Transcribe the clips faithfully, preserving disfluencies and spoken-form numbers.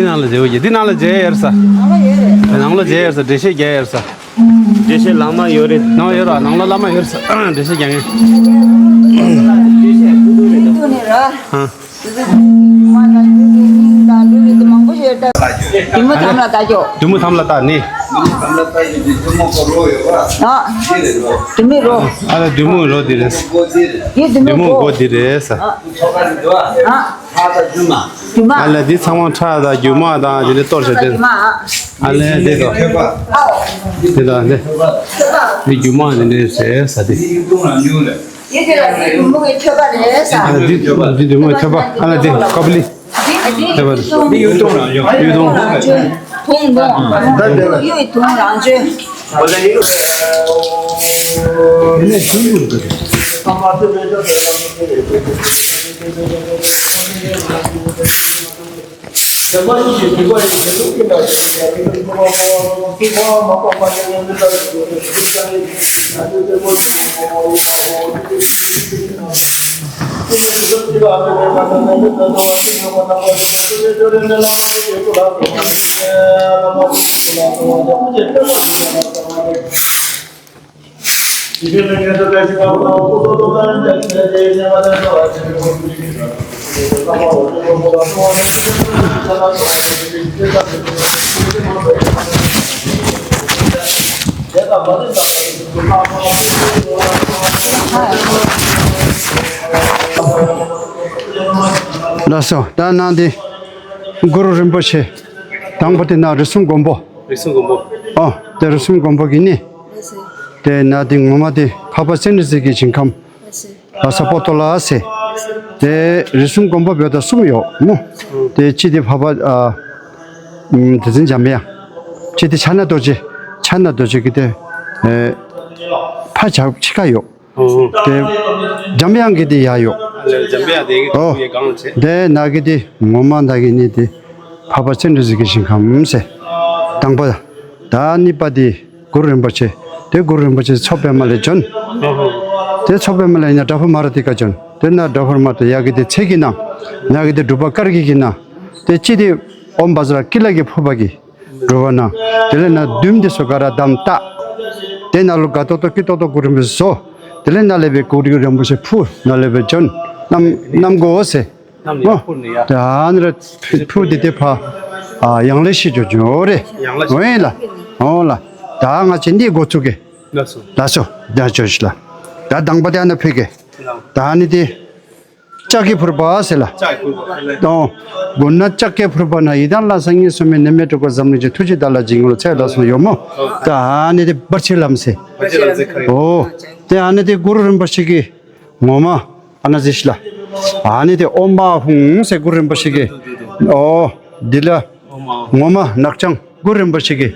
ནང་ལ་མཇལ་བ་ཡིན། འདི་ནང་ལ་མཇལ་ཡོད་ས། ནང་ལ་མཇལ་ཡོད་ས། འགྲེལ་བཤད་རྒྱག་ཡོད་ས། འགྲེལ་བཤད་བླ་མ་ཡོད་རེད། ནང་ཡོད་ར། ནང་ལ་བླ་མ་ཡོད་ས། འགྲེལ་བཤད་རྒྱག་མཁན། ཨ། བདུད་མོ་དམ་ལ་བཏགས་རྒྱུ། བདུད་མོ་དམ་ལ་བཏགས་ནི། ཨ། བདུད་མོའི་རོ། ཨ་ལ་བདུད་མོའི་རོ་འདི་རེད། འདི་བདུད་མོའི་མགོ། མགོ་འདི་རེད་ས། ཨ། ཨ་ལ་འདི་ཚང་མ་ཁྲག་དང་རྒྱུ་མ་དང་དེ་འདྲ་གཏོར་བྱས་ཏེ། ཨ་ལས་འདི་དང་། འདི་དང་འདི། འདི་རྒྱུ་མ་འདི་འདྲ་ཟེར་ས་དེ། ཨ་ལ་འདི་འདི་རྒྱུ་མ་ཐོད་པ། ཨ་ལ་འདི་ཀ་པ་ལི། ཐོད་པ་འདི། གཡུ་དུང་རང་བྱོན། གཡུ་དུང་། གཡུ་དུང་རང་བྱོན། ལགས་སོ། ད་ནང་དེ་གུ་རུ་རིན་པོ་ཆེ་དང་པོ་དེ་ན་རིགས་གསུམ་མགོན་པོ། རིགས་གསུམ་མགོན་པོ། ཨོ། དེ་རིགས་གསུམ་མགོན་པོ་གི་ནི། དེ་ན་དེ་ངོ་མ་དེ་འཕགས་པ་སྤྱན་རས་གཟིགས་ཀྱི་ཞིང་ཁམས། ལྷ་ས་པོ་ཏོ་ལ་ཟེར། དེ་རིགས་གསུམ་མགོན་པོ་བོད་དུ་གསུམ་ཡོད་མོ། དེ་གཅིག་དེ་འཕགས་པ་ཨ་ཨམ་རྗེ་བཙུན་འཇམ་དབྱངས། གཅིག་དེ་ཕྱག་ན་རྡོ་རྗེ། ཕྱག་ན་རྡོ་རྗེ་གི་དེ་ཨེ་ཕ་ཇག་ཕྱི་ཁ་ཡོད། དེ་འཇམ་དབྱངས་ཀྱི་དེ་ཡ་ཡོད། འཇམ་དབྱངས་དེ་གི་ཨོ། དེ་གང་ལ་བྱེད། དེ་ན་གི་དེ་ངོ་མ་ན་གི་ནི་དེ་འཕགས་པ་སྤྱན་རས་གཟིགས་ཀྱི་ཞིང་ཁམས་ཟེར། དང་པོ། ད་གཉིས་པ་དེ་གུ་རུ་རིན་པོ་ཆེ། དེ་གུ་རུ་རིན་པོ་ཆེ་མཚོ་པདྨ་ལ་བྱོན། དེ་མཚོ་པདྨ་ལ་ཡིན་ན་བྲག་ཕུག་མ་ར་ཏི་ཀ་བྱོན། དེ་ན་བྲག་ཕུག་མ་ར་ཏི་ཡ་གི་དེ་ཚེ་གི་ནང་། ན་གི་དེ་འབྲུག་པ་ཀར་གི་གི་ནང་། དེ་ཅི་དེ་ཨོམ་བཛྲ་ཀི་ལ་གི་ཕུར་པ་གི་འབྲུག་པ་ན། དེ་ལས་ན་བདུན་དེ་སོ་ག་ར་དམ་བཏགས། དེ་ན་ལོ་ག་ཏོག་ཏོ་ཀི་ཏོག་ཏོ་གུ་རུ་རིན་པོ་ཆེ་བཟོ། དེ་ལས་ན་ལས་པའི་གུ་རུ་རིན་པོ་ཆེ་ཕུ་ན་ལས་པའི་བྱོན། གནམ་གནམ་སྒོ་ཟེར། གནམ་ནས་ཨོ། ཕུར་ནས་ཡར། ད་ཨ་ནི་ར་ཕུ་ཕུ་དེ་དེ་ཕ། ཨ་ཡང་ལེ་ཤི་ཇོ་ཇོ་རེ། ཡང་ལེ་ཤི། འོ་ཡིན་ལ། འོ་ལ། ད་ང་ཆེ་འདི་འགོ་ཚུགས་གེ། ལགས་སོ། ལགས་སོ། ད་ཇོ་ཤི་ལ། ད་དང་པོ་དེ་ཨ་ན་ཕུ་གེ། ད་ཨ་ནི་དེ། ལྕགས་ཀྱི་ཕུར་པ་ཟེར་ལ། ལྕགས་ཀྱི་ཕུར་པ་ལ། ཨོ། མགོ་ན་ལྕགས་ཀྱི་ཕུར་པ་ན་ཡི་དམ་ལྷ་ས་ངན་སོང་མེད་ནད་མེད་གྲོགས་པོ་འཛམ་གླིང་ཆེན་ཐུགས་རྗེ་བདག་ལ་སྦྱིན་ལོ་ཚད་ལ་སོང་ཡོད་མོ། ད་ཨ་ནི་དེ་བར་ཆད་ལམ་ཟེར། བར་ཆད་ལམ་ཟེར་ཁ་ཡོད། ཨོ། དེ་ཨ་ནི་དེ་གུ་རུ་རིན་པོ་ཆེ་གི། ངོ་མ། ཨ་ན་ཟི་ཤི་ལ། ཨ་ནི་དེ་ཨོམ་བྷ་ཧུང་ཟེར་གུ་རུ་རིན་པོ་ཆེ་གི། ཨོ། འདི་ལ། ངོ་མ་ནག་ཅང་གུ་རུ་རིན་པོ་ཆེ་གི།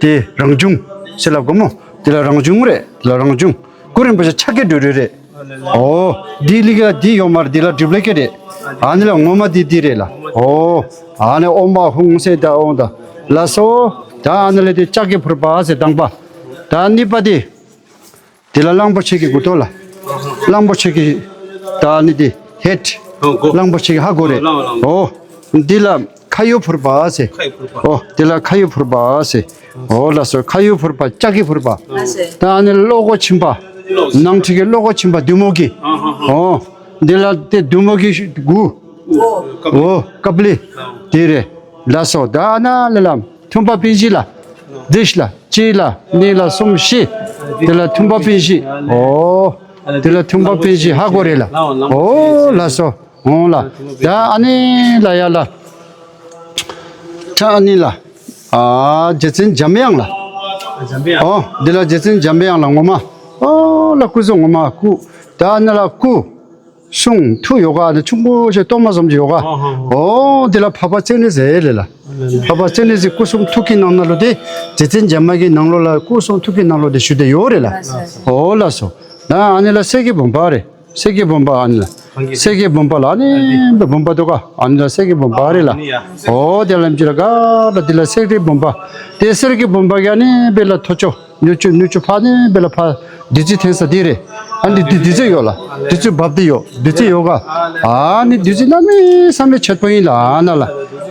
དེ་རང་བྱུང་ཟེར་ལབ་གོ་མོ། འདི་ལ་རང་བྱུང་རེད། འདི་ལ་རང་བྱུང་། གུ་རུ་རིན་པོ་ཆེ་ཕྱག་གི་འགྲོ་རེད་རེད། ཨོ། འདི་ལི་ག་འདི་ཡོད་མ་རེད། འདི་ལ་གྲིབ་ལེ་ཀེ་རེད། ཨ་ནི་ལ་ངོ་མ་འདི་འདི་རེད་ལ། ཨོ། ཨ་ནི་ཨོམ་བྷ་ཧུང་ཟེར་ད་ཨོང་ད། ལ་སོ། ད་ཨ་ནི་ལ་དེ་ལྕགས་ཀྱི་ཕུར་པ་ཟེར་དང་པ། ད་གཉིས་པ་དེ། དེ་ལ་གླང་པོ་ཆེ་གི་མགུ་ཏོ་ལ། གླང་པོ་ཆེ་གི། ད་ནི་དེ་ཧེད། ཨོ་གོ། གླང་པོ་ཆེ་གི་ཧ་གོ་རེད། ཨོ་གླང་གླང་། ཨོ། འདི་ལ་ཁ་ཡོ་ཕུར་པ་ཟེར། ཁ་ཡོ་ཕུར་པ། ཨོ་འདི་ལ་ཁ་ཡོ་ཕུར་པ་ཟེར། ཨོ་ལ་སོ་ཁ་ཡོ་ཕུར་པ་ལྕགས་ཀྱི་ཕུར་པ། ཨ་ཟེར། ད་ནི་བློ་སྒོ་ཕྱིན་པ། ནང་ཁྲིག་གི་བློ་སྒོ་ཕྱིན་པ་བདུད་མོ་གི། ཨོ། འདི་ལ་དེ་བདུད་མོ་གི་དགུ། ཨོ། ཀབ་ལི། དེ་རེད། ལ་སོ་ད་ན་ལ་ལམ། ཐུམ་པ་པིན་ཤི་ལ། དྲིས་ལ། གཅིག་ལ། གཉིས་ལ། གསུམ། བཞི། དེ་ལ་ཐུམ་པ་པིན་ཤི། ཨོ། དེ་ལ་ཐུམ་པ་པིན་ཤི་ཧ་གོ་རེད་ལ། ཨོ་ལ་སོ། ཨོ་ལ། ད་ཨ་ནི་ལ་ཡ་ལ། ད་ཨ་ནི་ལ། ཨ་རྗེ་བཙུན་འཇམ་དབྱངས་ལ། འཇམ་དབྱངས། ཨོ། འདི་ལ་རྗེ་བཙུན་འཇམ་དབྱངས་ལ་ངོ་མ། ཨོ་ལ་སྐུ་གཟུགས་ངོ་མ་སྐུ། ད་ཨ་ནི་ལ་སྐུ། གསུང་ཐུགས་ཡོ་ག་ནི་ཆུང་པོ་ཞིག་གཏོར་མ་ཙམ་ཅིག་ཡོ་ག་ཨོ་ཧོ་ཧོ། ཨོ་འདི་ལ་འཕགས་པ་སྤྱན་རས་གཟིགས་ལས་ལ། འཕགས་པ་སྤྱན་རས་གཟིགས་སྐུ་གསུང་ཐུགས་ཀྱི་ནང་ན་ལོ་དེ། རྗེ་བཙུན་འཇམ་དབྱངས་ཀྱི་ནང་ལོ་ལ་སྐུ་གསུང་ཐུགས་ཀྱི་ནང་ལོ་དེ་ཞུ་དེ་ཡོད་རེད་ལ། ཨོ་ལ་སོ། ད་ཨ་ནི་ལ་གསེར་གྱི་བུམ་པ་རེད། གསེར་གྱི་བུམ་པ་ཨ་ནི་ལ། གསེར་གྱི་བུམ་པ་ལ་ཨ་ནི་བུམ་པ་འདུག་ག་ཨ་ནི་ལ་གསེར་གྱི་བུམ་པ་རེད་ལ། ཨོ་དེ་ལ་འཇི་ལ་ག་ལ་དེ་ལ་གསེར་གྱི་བུམ་པ། དེ་གསེར་གྱི་བུམ་པ་གི་ཨ་ནི་བེ་ལ་ཐོ་ཅོ། ནུ་ཅུ་ནུ་ཅུ་ཕ་ནི་བེ་ལ་ཕ། བདུད་རྩི་འཐེན་ས་དེ་རེད། ཨ་འདི་འདི་བདུད་རྩི་ཡོད་ལ། བདུད་རྩི་འབབ་དེ་ཡོད། བདུད་རྩི་ཡོད་ག་ཨ་ནི་བདུད་རྩི་གནམ་མེད་ས་མེད་ཆེད་པོ་ཡིན་ལ་ཨ་ན་ལ།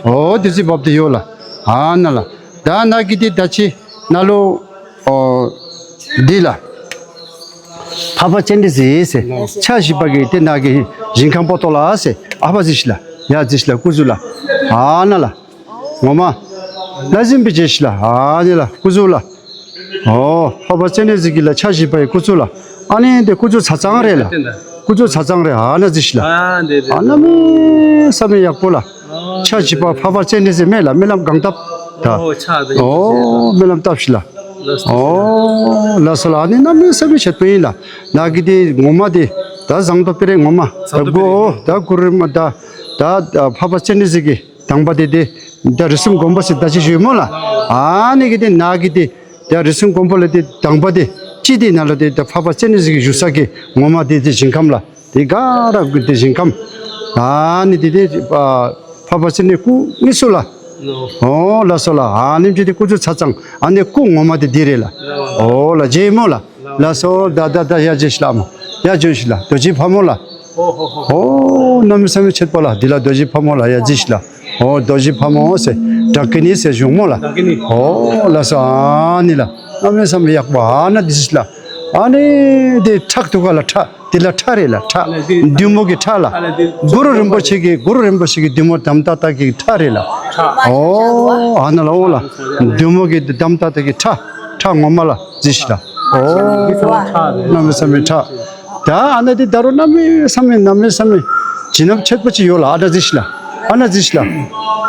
ཨོ་བདུད་རྩི་འབབ་དེ་ཡོད་ལ། ཨ་ན་ལ། ད་ན་གི་དེ་ད་ཅི་ན་ལོ། ཨོ་འདི་ལ། འཕགས་པ་སྤྱན་རས་གཟིགས་ཟེར། ཕྱག་བཞི་པ་གི་དེ་ན་གི་ཞིང་ཁམས་པོ་ཏོ་ལ་ཟེར། ཨ་ཕ་གཟིགས་ཤིག་ལ། ཡ་གཟིགས་ཤིག་ལ་སྐུ་གཟུགས་ལ། ཨ་ན་ལ། ངོ་མ། ལ་གཟིམ་པའི་རྗེས་ཤིག་ལ། ཨ་ནི་ལ་སྐུ་གཟུགས་ལ། ཨོ། འཕགས་པ་སྤྱན་རས་གཟིགས་ཀྱི་ལ་ཕྱག་བཞི་པའི་སྐུ་གཟུགས་ལ། ཨ་ནི་འདི་སྐུ་གཟུགས་ཚ་ཚང་རེད་ལ། སྐུ་གཟུགས་ཚ་ཚང་རེད་ཨ་ན་གཟིགས་ཤིག་ལ། ཨ་འདི་འདི། ཨ་གནམ་མེད་ས་མེད་ཡག་པོ་ལ། ཕྱག་བཞི་པ་འཕགས་པ་སྤྱན་རས་གཟིགས་མེད་ལ་སྨོན་ལམ་གང་བཏབ་ད། ཨོ་ཕྱག་དེ། ཨོ་སྨོན་ལམ་བཏབ་ཤིག་ལ། ཨོ་ལ་སོ་ལ་ཨ་ནི་གནམ་མེད་ས་མེད་ཆེད་པོ་ཡིན་ལ། ན་གི་དེ་ངོ་མ་དེ་ད་བཟང་དོ་པི་རེ་ངོ་མ། ད་སྒོ་ད་གུ་རུ་མ་ད་ད་འཕགས་པ་སྤྱན་རས་གཟིགས་ཀྱི། དང་པ་དེ་དེ། ད་རིགས་གསུམ་མགོན་པོ་ཟེར་ད་ཅི་ཞུས་མོ་ལ། ཨ་ནི་གི་དེ་ན་གི་དེ། ད་རིགས་གསུམ་མགོན་པོ་ལ་དེ་དང་པ་དེ། ཅི་དེ་ན་ལ་དེ་ད་འཕགས་པ་སྤྱན་རས་གཟིགས་ཀྱི་བཞུགས་ས་གི་ངོ་མ་དེ་དེ་ཞིང་ཁམས་ལ། དེ་ག་ར་གི་དེ་ཞིང་ཁམས། ཨ་ནི་དེ་དེ། འཕགས་པ་སྤྱན་རས་སྐུ་དངོས་སུ་ལ། ཨོ་ལ་སོ་ལ་ཨ་ནི་ཅི་དེ་སྐུ་གཟུགས་ཚ་ཚང་། ཨ་ནི་སྐུ་ངོ་མ་དེ་དེ་རེད་ལ། ཨོ་ལ་རྗེ་མོ་ལ། ལ་སོ་ད་ད་ད་ཡ་རྗེས་ཤིག་ལ་མོ། ཡ་ཇོན་ཤིག་ལ་རྡོ་རྗེ་ཕག་མོ་ལ། ཨོ་གནམ་མེད་ས་མེད་ཆེད་པོ་ལ་འདི་ལ་རྡོ་རྗེ་ཕག་མོ་ལ་ཡ་རྗེས་ཤིག་ལ། ཨོ་རྡོ་རྗེ་ཕག་མོ་ཟེར་བྲག་ཀི་ནི་ཟེར་གཞུང་མོ་ལ། ཨོ་ལ་སོ་ཨ་ནི་ལ་གནམ་མེད་ས་མེད་ཡག་པོ་ཨ་ན་འདི་ཤིག་ལ། ཨ་ནི་དེ་ཁྲག་ཐུག་ག་ལ་ཁྲག་དེ་ལ་ཁྲག་རེད་ལ་ཁྲག་བདུད་མོ་གི་ཁྲག་ལ། གུ་རུ་རིན་པོ་ཆེ་གི་གུ་རུ་རིན་པོ་ཆེ་གི་བདུད་མོ་དམ་ཏག་ཏག་གི་ཁྲག་རེད་ལ། ཨོ་ཨ་ན་ལ་ཨོ་ལ་བདུད་མོ་གི་དམ་ཏག་ཏག་གི་ཁྲག་ཁྲག་ངོ་མ་ལ་རྗེས་ཤིག་ལ། ཨོ་གནམ་མེད་ས་མེད་ཁྲག་ད་ཨ་ན་དེ་ད་རུང་གནམ་མེད་ས་མེད་གནམ་མེད་ས་མེད་བྱིན་རླབས་ཆེད་པོ་ཅིག་ཡོད་ལ་ཨ་ན་རྗེས་ཤིག་ལ། ཨ་ན་རྗེས་ཤིག་ལ།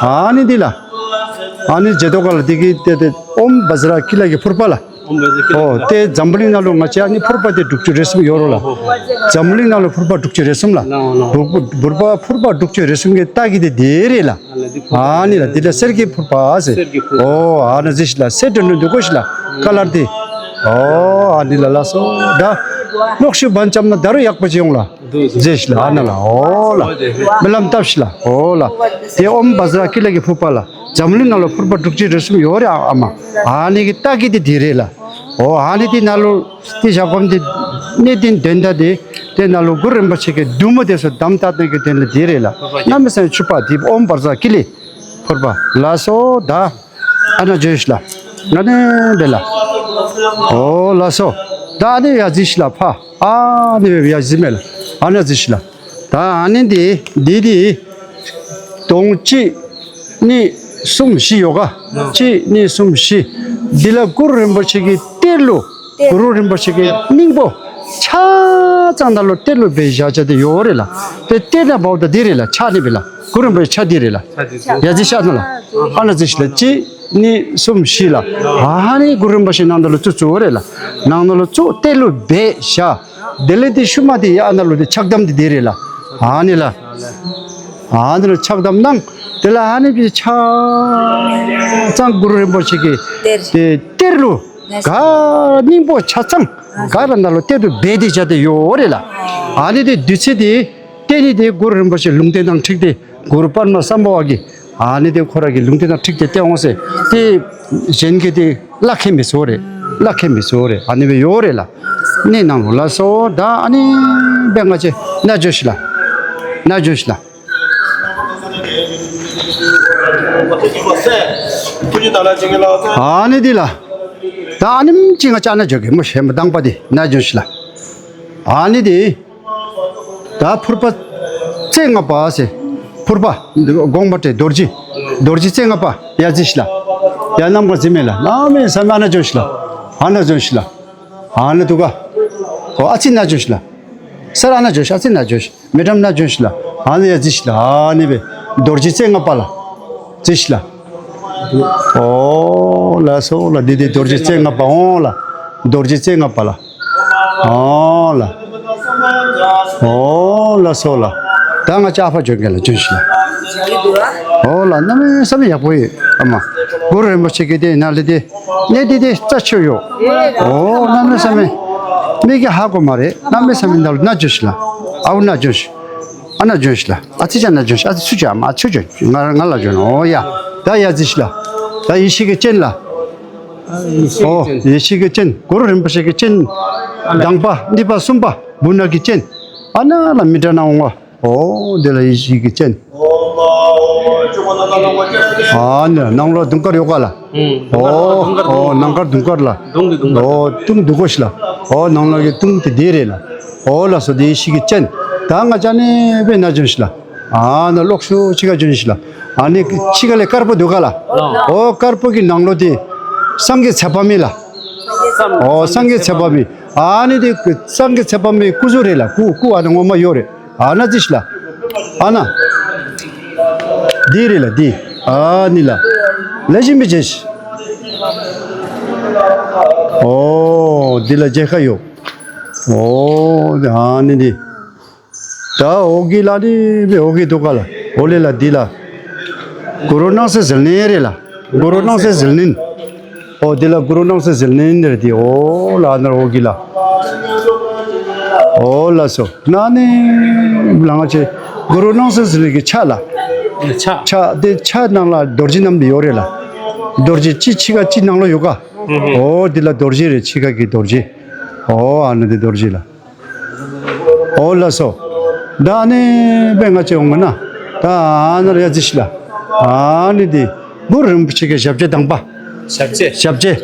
ཨ་ནི་འདི་ལ། ཨ་ནི་རྗེ་ཏོ་ག་ལ་དེ་གི་དེ་དེ་ཨོམ་བཛྲ་ཀི་ལ་གི་ཕུར་པ་ལ། ཨོ་དེ་འཛམ་བུ་གླིང་ནང་ལོ་ང་ཅག་ཨ་ནི་ཕུར་པ་དེ་དྲུག་ཅུ་རེ་གསུམ་ཡོད་རོ་ལ། འཛམ་བུ་གླིང་ནང་ལོ་ཕུར་པ་དྲུག་ཅུ་རེ་གསུམ་ལ། ཕུར་པ་ཕུར་པ་དྲུག་ཅུ་རེ་གསུམ་གི་རྟགས་ཀྱི་དེ་དེ་རེད་ལ། ཨ་ནི་ལ་དེ་ལ་གསེར་གྱི་ཕུར་པ་ཟེར། ཨོ་ཨ་ན་རྗེས་ཤིག་ལ་གསེར་དྲི་འདུག་གོ་ཤིག་ལ་ཀ་ལར་དེ། ཨོ་ཨ་ནི་ལ་ལ་སོ་ད། གློག་ཞུ་བན་ལྕམ་ན་ད་རུང་ཡག་པོ་ཅིག་ཡོང་ལ། རྗེས་ཤིག་ལ་ཨ་ན་ལ་ཨོ་ལ། སྨོན་ལམ་བཏབ་ཤིག་ལ་ཨོ་ལ། དེ་ཨོམ་བཛྲ་ཀི་ལ་གི་ཕུར་པ་ལ། འཛམ་གླིང་ནང་ལ་ཕུར་པ་དྲུག་ཅུ་རེ་གསུམ་ཡོད་རེད་ཨ་མ། ཨ་ནི་གི་རྟགས་ཀྱི་དེ་དེ་རེད་ལ། ཨོ་ཨ་ནི་དེ་ན་ལོ། དེ་ཞག་གོམ་དེ། གནས་བརྟན་དོན་དག་དེ། དེ་ན་ལོ་གུ་རུ་རིན་པོ་ཆེ་གི་བདུད་མོ་དེ་ཚོ་དམ་ཏག་ཏག་གི་དོན་ལ་དེ་རེད་ལ། གནམ་མེད་ས་མེད་ཕུར་པ་དེ་ཨོམ་བཛྲ་ཀི་ལི། ཕུར་པ་ལ་སོ་ད། ཨ་ན་ཇོན་ཤིག་ལ། ང་ནི་བེ་ལ། ཨོ་ལ་སོ། ད་ཨ་ནི་ཡ་ཟི་ཤིག་ལ་ཕ། ཨ་ནི་བེ་ཡ་ཟི་མེ་ལ། ཨ་ན་ཟི་ཤིག་ལ། ད་ཨ་ནི་འདི་འདི་འདི། དོང་གཅིག་གཉིས་གསུམ་བཞི་ཡོད་ག་གཅིག་གཉིས་གསུམ་བཞི། འདི་ལ་གུ་རུ་རིན་པོ་ཆེ་གི་གཏེར་ལུ། གུ་རུ་རིན་པོ་ཆེ་གི་སྙིང་པོ། ཆ་ཚང་ད་ལོ་གཏེར་ལུ་བེ་བཞག་བྱ་དེ་ཡོད་རེད་ལ། དེ་གཏེར་ན་བའོ་ད་འདི་རེད་ལ་ཆ་ནི་བེ་ལ། གུ་རུ་རིན་པོ་ཆེ་ཆ་འདི་རེད་ལ། ཡ་ཟི་ཤ་ན་ལ། ཨ་ན་ཟི་ཤིག་ལ་གཅིག་གཉིས་གསུམ་བཞི་ལ། ཨ་ནི་གུ་རུ་རིན་པོ་ཆེ་ནང་ད་ལོ་བཙུགས་བཙུགས་རེད་ལ། ནང་ད་ལོ་བཙུགས་གཏེར་ལུ་བེ་བཞག་དེ་ལས་དེ་ཤུ་མ་དེ་ཡ་ཨ་ན་ལོ་དེ་ཆགས་གཏམ་དེ་དེ་རེད་ལ། ཨ་ནི་ལ། ཨ་ནི་ལ་ཆགས་གཏམ་གནང་། དེ་ལ་ཨ་ནི་བི་ཆ་ཚང་གུ་རུ་རིན་པོ་ཆེ་གི་གཏེར། དེ་གཏེར་ལུ་ག་སྙིང་པོ་ཆ་ཚང་ག་ར་ན་ལོ་གཏེར་དུ་སྦས་ཏེ་བྱ་དེ་ཡོད་རེད་ལ། ཨ་ནི་དེ་བདུད་རྩི་དེ་གཏེར་ནི་དེ་གུ་རུ་རིན་པོ་ཆེ་ལུང་བསྟན་དང་འཁྲིལ་ཏེ་གུ་རུ་པདྨ་སམ་བྷ་ཝ་གི་ཨ་ནི་དེ་ཁོ་ར་གི་ལུང་བསྟན་དང་འཁྲིལ་ཏེ་སྟེ་འོང་ཟེར་དེ་གཞན་གྱི་དེ། བླ་ཁེ་མི་སོ་རེ། བླ་ཁེ་མི་སོ་རེ། ཨ་ནི་བེ་ཡོ་རེ་ལ། ནི་ནང་ལོ་ལ་སོ་ད་ཨ་ནི་བེ་ང་ཅེ་ན་ཇོ་ཤི་ལ། ན་ཇོ་ཤི་ལ། ཨ་ནི་དི་ལ། ད་ཨ་ནི་ཅི་ང་ཅ་ན་ཇོ་གེ་མོ་ཤེ་མ་དང་པ་དི་ན་ཇོ་ཤི་ལ། ཨ་ནི་དི། ད་ཕུར་པ་རྩེ་ལྔ་པ་ཟེར། ཕུར་པ་དགོངས་པ་སྤྲད་རྡོ་རྗེ། རྡོ་རྗེ་རྩེ་ལྔ་པ་ཡ་ཟི་ཤི་ལ། ཡ་ནམ་ག་ཟི་མེ་ལ་ན་མེ་ས་མ་ན་ཇོ་ཤི་ལ། ཨ་ན་ཇོ་ཤི་ལ། ཨ་ན་དུ་ག་ཨོ་ཨ་ཙི་ན་ཇོ་ཤི་ལ། སར་ཨ་ན་ཇོ་ཤི་ཨ་ཙི་ན་ཇོ་ཤི་མེ་ཏམ་ན་ཇོ་ཤི་ལ། ཨ་ན་ཡ་ཟི་ཤི་ལ་ཨ་ནི་བེ་རྡོ་རྗེ་རྩེ་ལྔ་པ་ལ་ཟི་ཤི་ལ། ཨོ་ལ་སོ་ལ་འདི་འདི་རྡོ་རྗེ་རྩེ་ལྔ་པ་ཨོ་ལ། རྡོ་རྗེ་རྩེ་ལྔ་པ་ལ། ཨོ་ལ། ཨོ་ལ་སོ་ལ། ད་ང་ཅག་ཨ་ཕ་ཇོ་གེ་ལ་ཇོ་ཤི་ལ། ཨོ་ལ་གནམ་མེད་ས་མེད་ཡག་པོ་ཡོད་ཨ་མ། གུ་རུ་རིན་པོ་ཆེ་གི་དེ་ན་ལི་དེ། ནས་དེ་དེ་རྩ་ཆེ་ཡོད། ཨོ་གནམ་མེད་ས་མེད། མི་གི་ཧ་གོ་མ་རེད་གནམ་མེད་ས་མེད་ན་ལུ་ན་ཇོ་ཤི་ལ། ཨའུ་ན་ཇོ་ཤི། ཨ་ན་ཇོན་ཤི་ལ། ཨ་ཙི་ཅ་ན་ཇོན་ཤི་ཨ་ཙི་སུ་ཅ་མ་ཨ་ཚུ་ཇོན་ང་ང་ལ་ཇོན་ཨོ་ཡ། ད་ཡ་ཟི་ཤི་ལ། ད་ཡེ་ཤེས་ཀྱི་སྤྱན་ལ། ཨོ་ཡེ་ཤེས་ཀྱི་སྤྱན་གུ་རུ་རིན་པོ་ཆེ་གི་སྤྱན། དང་པ་གཉིས་པ་གསུམ་པ་བུ་ནག་གི་སྤྱན། ཨ་ན་ལ་མི་འདྲ་ན་འོང་བ། ཨོ་འདི་ལ་ཡེ་ཤེས་ཀྱི་སྤྱན། ཨ་ནི་ནང་ལོགས་དུང་དཀར་ཡོད་ག་ལ། ཨོ་ཨོ་ནང་དཀར་དུང་དཀར་ལ། ཨོ་དུང་དུ་གོ་ཤི་ལ། ཨོ་ནང་ལོགས་ཀྱི་དུང་དེ་དེ་རེད་ལ། ཨོ་ལ་སོ་དེ་ཡེ་ཤེས་ཀྱི་སྤྱན། ད་ང་ཅག་ནི་བེ་ན་ཅོན་ཤི་ལ། ཨ་ན་ལོག་ཤུ་ཅི་ག་ཅོན་ཤི་ལ། ཨ་ནི་ཅི་ག་ལས་དཀར་པོ་འདུག་ག་ལ། ཨོ་དཀར་པོ་གི་ནང་ལོགས་དེ་སངས་རྒྱས་ཚེ་དཔག་མེད་ལ། ཨོ་སངས་རྒྱས་ཚེ་དཔག་མེད། ཨ་ནི་དེ་སངས་རྒྱས་ཚེ་དཔག་མེད་སྐུ་གཟུགས་རེད་ལ། སྐུ་སྐུ་ཨ་ན་ངོ་མ་ཡོད་རེད། ཨ་ན་ཅི་ཤི་ལ། ཨ་ན་དེ་རེད་ལ་དེ། ཨ་ནི་ལ་ལེགས་ཤིང་མི་བྱེད་ཤི། ཨོ་དེ་ལ་མཇལ་ཁ་ཡོད། ཨོ་ཨ་ནི་དེ། ད་འོག་གི་ལ་ནི་བེ་འོག་གི་འདུག་ག་ལ། འོ་ལེ་ལ་འདི་ལ། གུ་རུ་སྣང་གསལ་ཟིལ་གནོན་རེད་ལ། གུ་རུ་སྣང་གསལ་ཟིལ་གནོན། ཨོ་འདི་ལ་གུ་རུ་སྣང་གསལ་ཟིལ་གནོན་རེད་དེ། ཨོ་ལ་ནར་འོག་གི་ལ། ཨོ་ལ་སོ་ན་ནི་ལ་ང་ཆེ་གུ་རུ་སྣང་གསལ་ཟིལ་གནོན་གི་ཕྱག་ལ། ཕྱག་ཕྱག་དེ་ཕྱག་ནང་ལ་རྡོ་རྗེ་བསྣམས་ཏེ་ཡོད་རེད་ལ། རྡོ་རྗེ་ཅི་ཕྱི་ཁ་ཅི་ནང་ལ་ཡོད་ག། ཨོ་འདི་ལ་རྡོ་རྗེ་རེད། ཕྱི་ཁ་གི་རྡོ་རྗེ། ཨོ་ཨ་ནི་དེ་རྡོ་རྗེ་ལ། ཨོ་ལགས་སོ། ད་ནི་དཔེ་ང་ཅི་འོང་མ་ན། ད་ཨ་ནར་ཡ་ཙི་ཤི་ལ། ཨ་ནི་དེ་གུ་རུ་རིན་པོ་ཆེ་གི་ཞབས་རྗེས་དང་པ། ཞབས་རྗེས། ཞབས་རྗེས།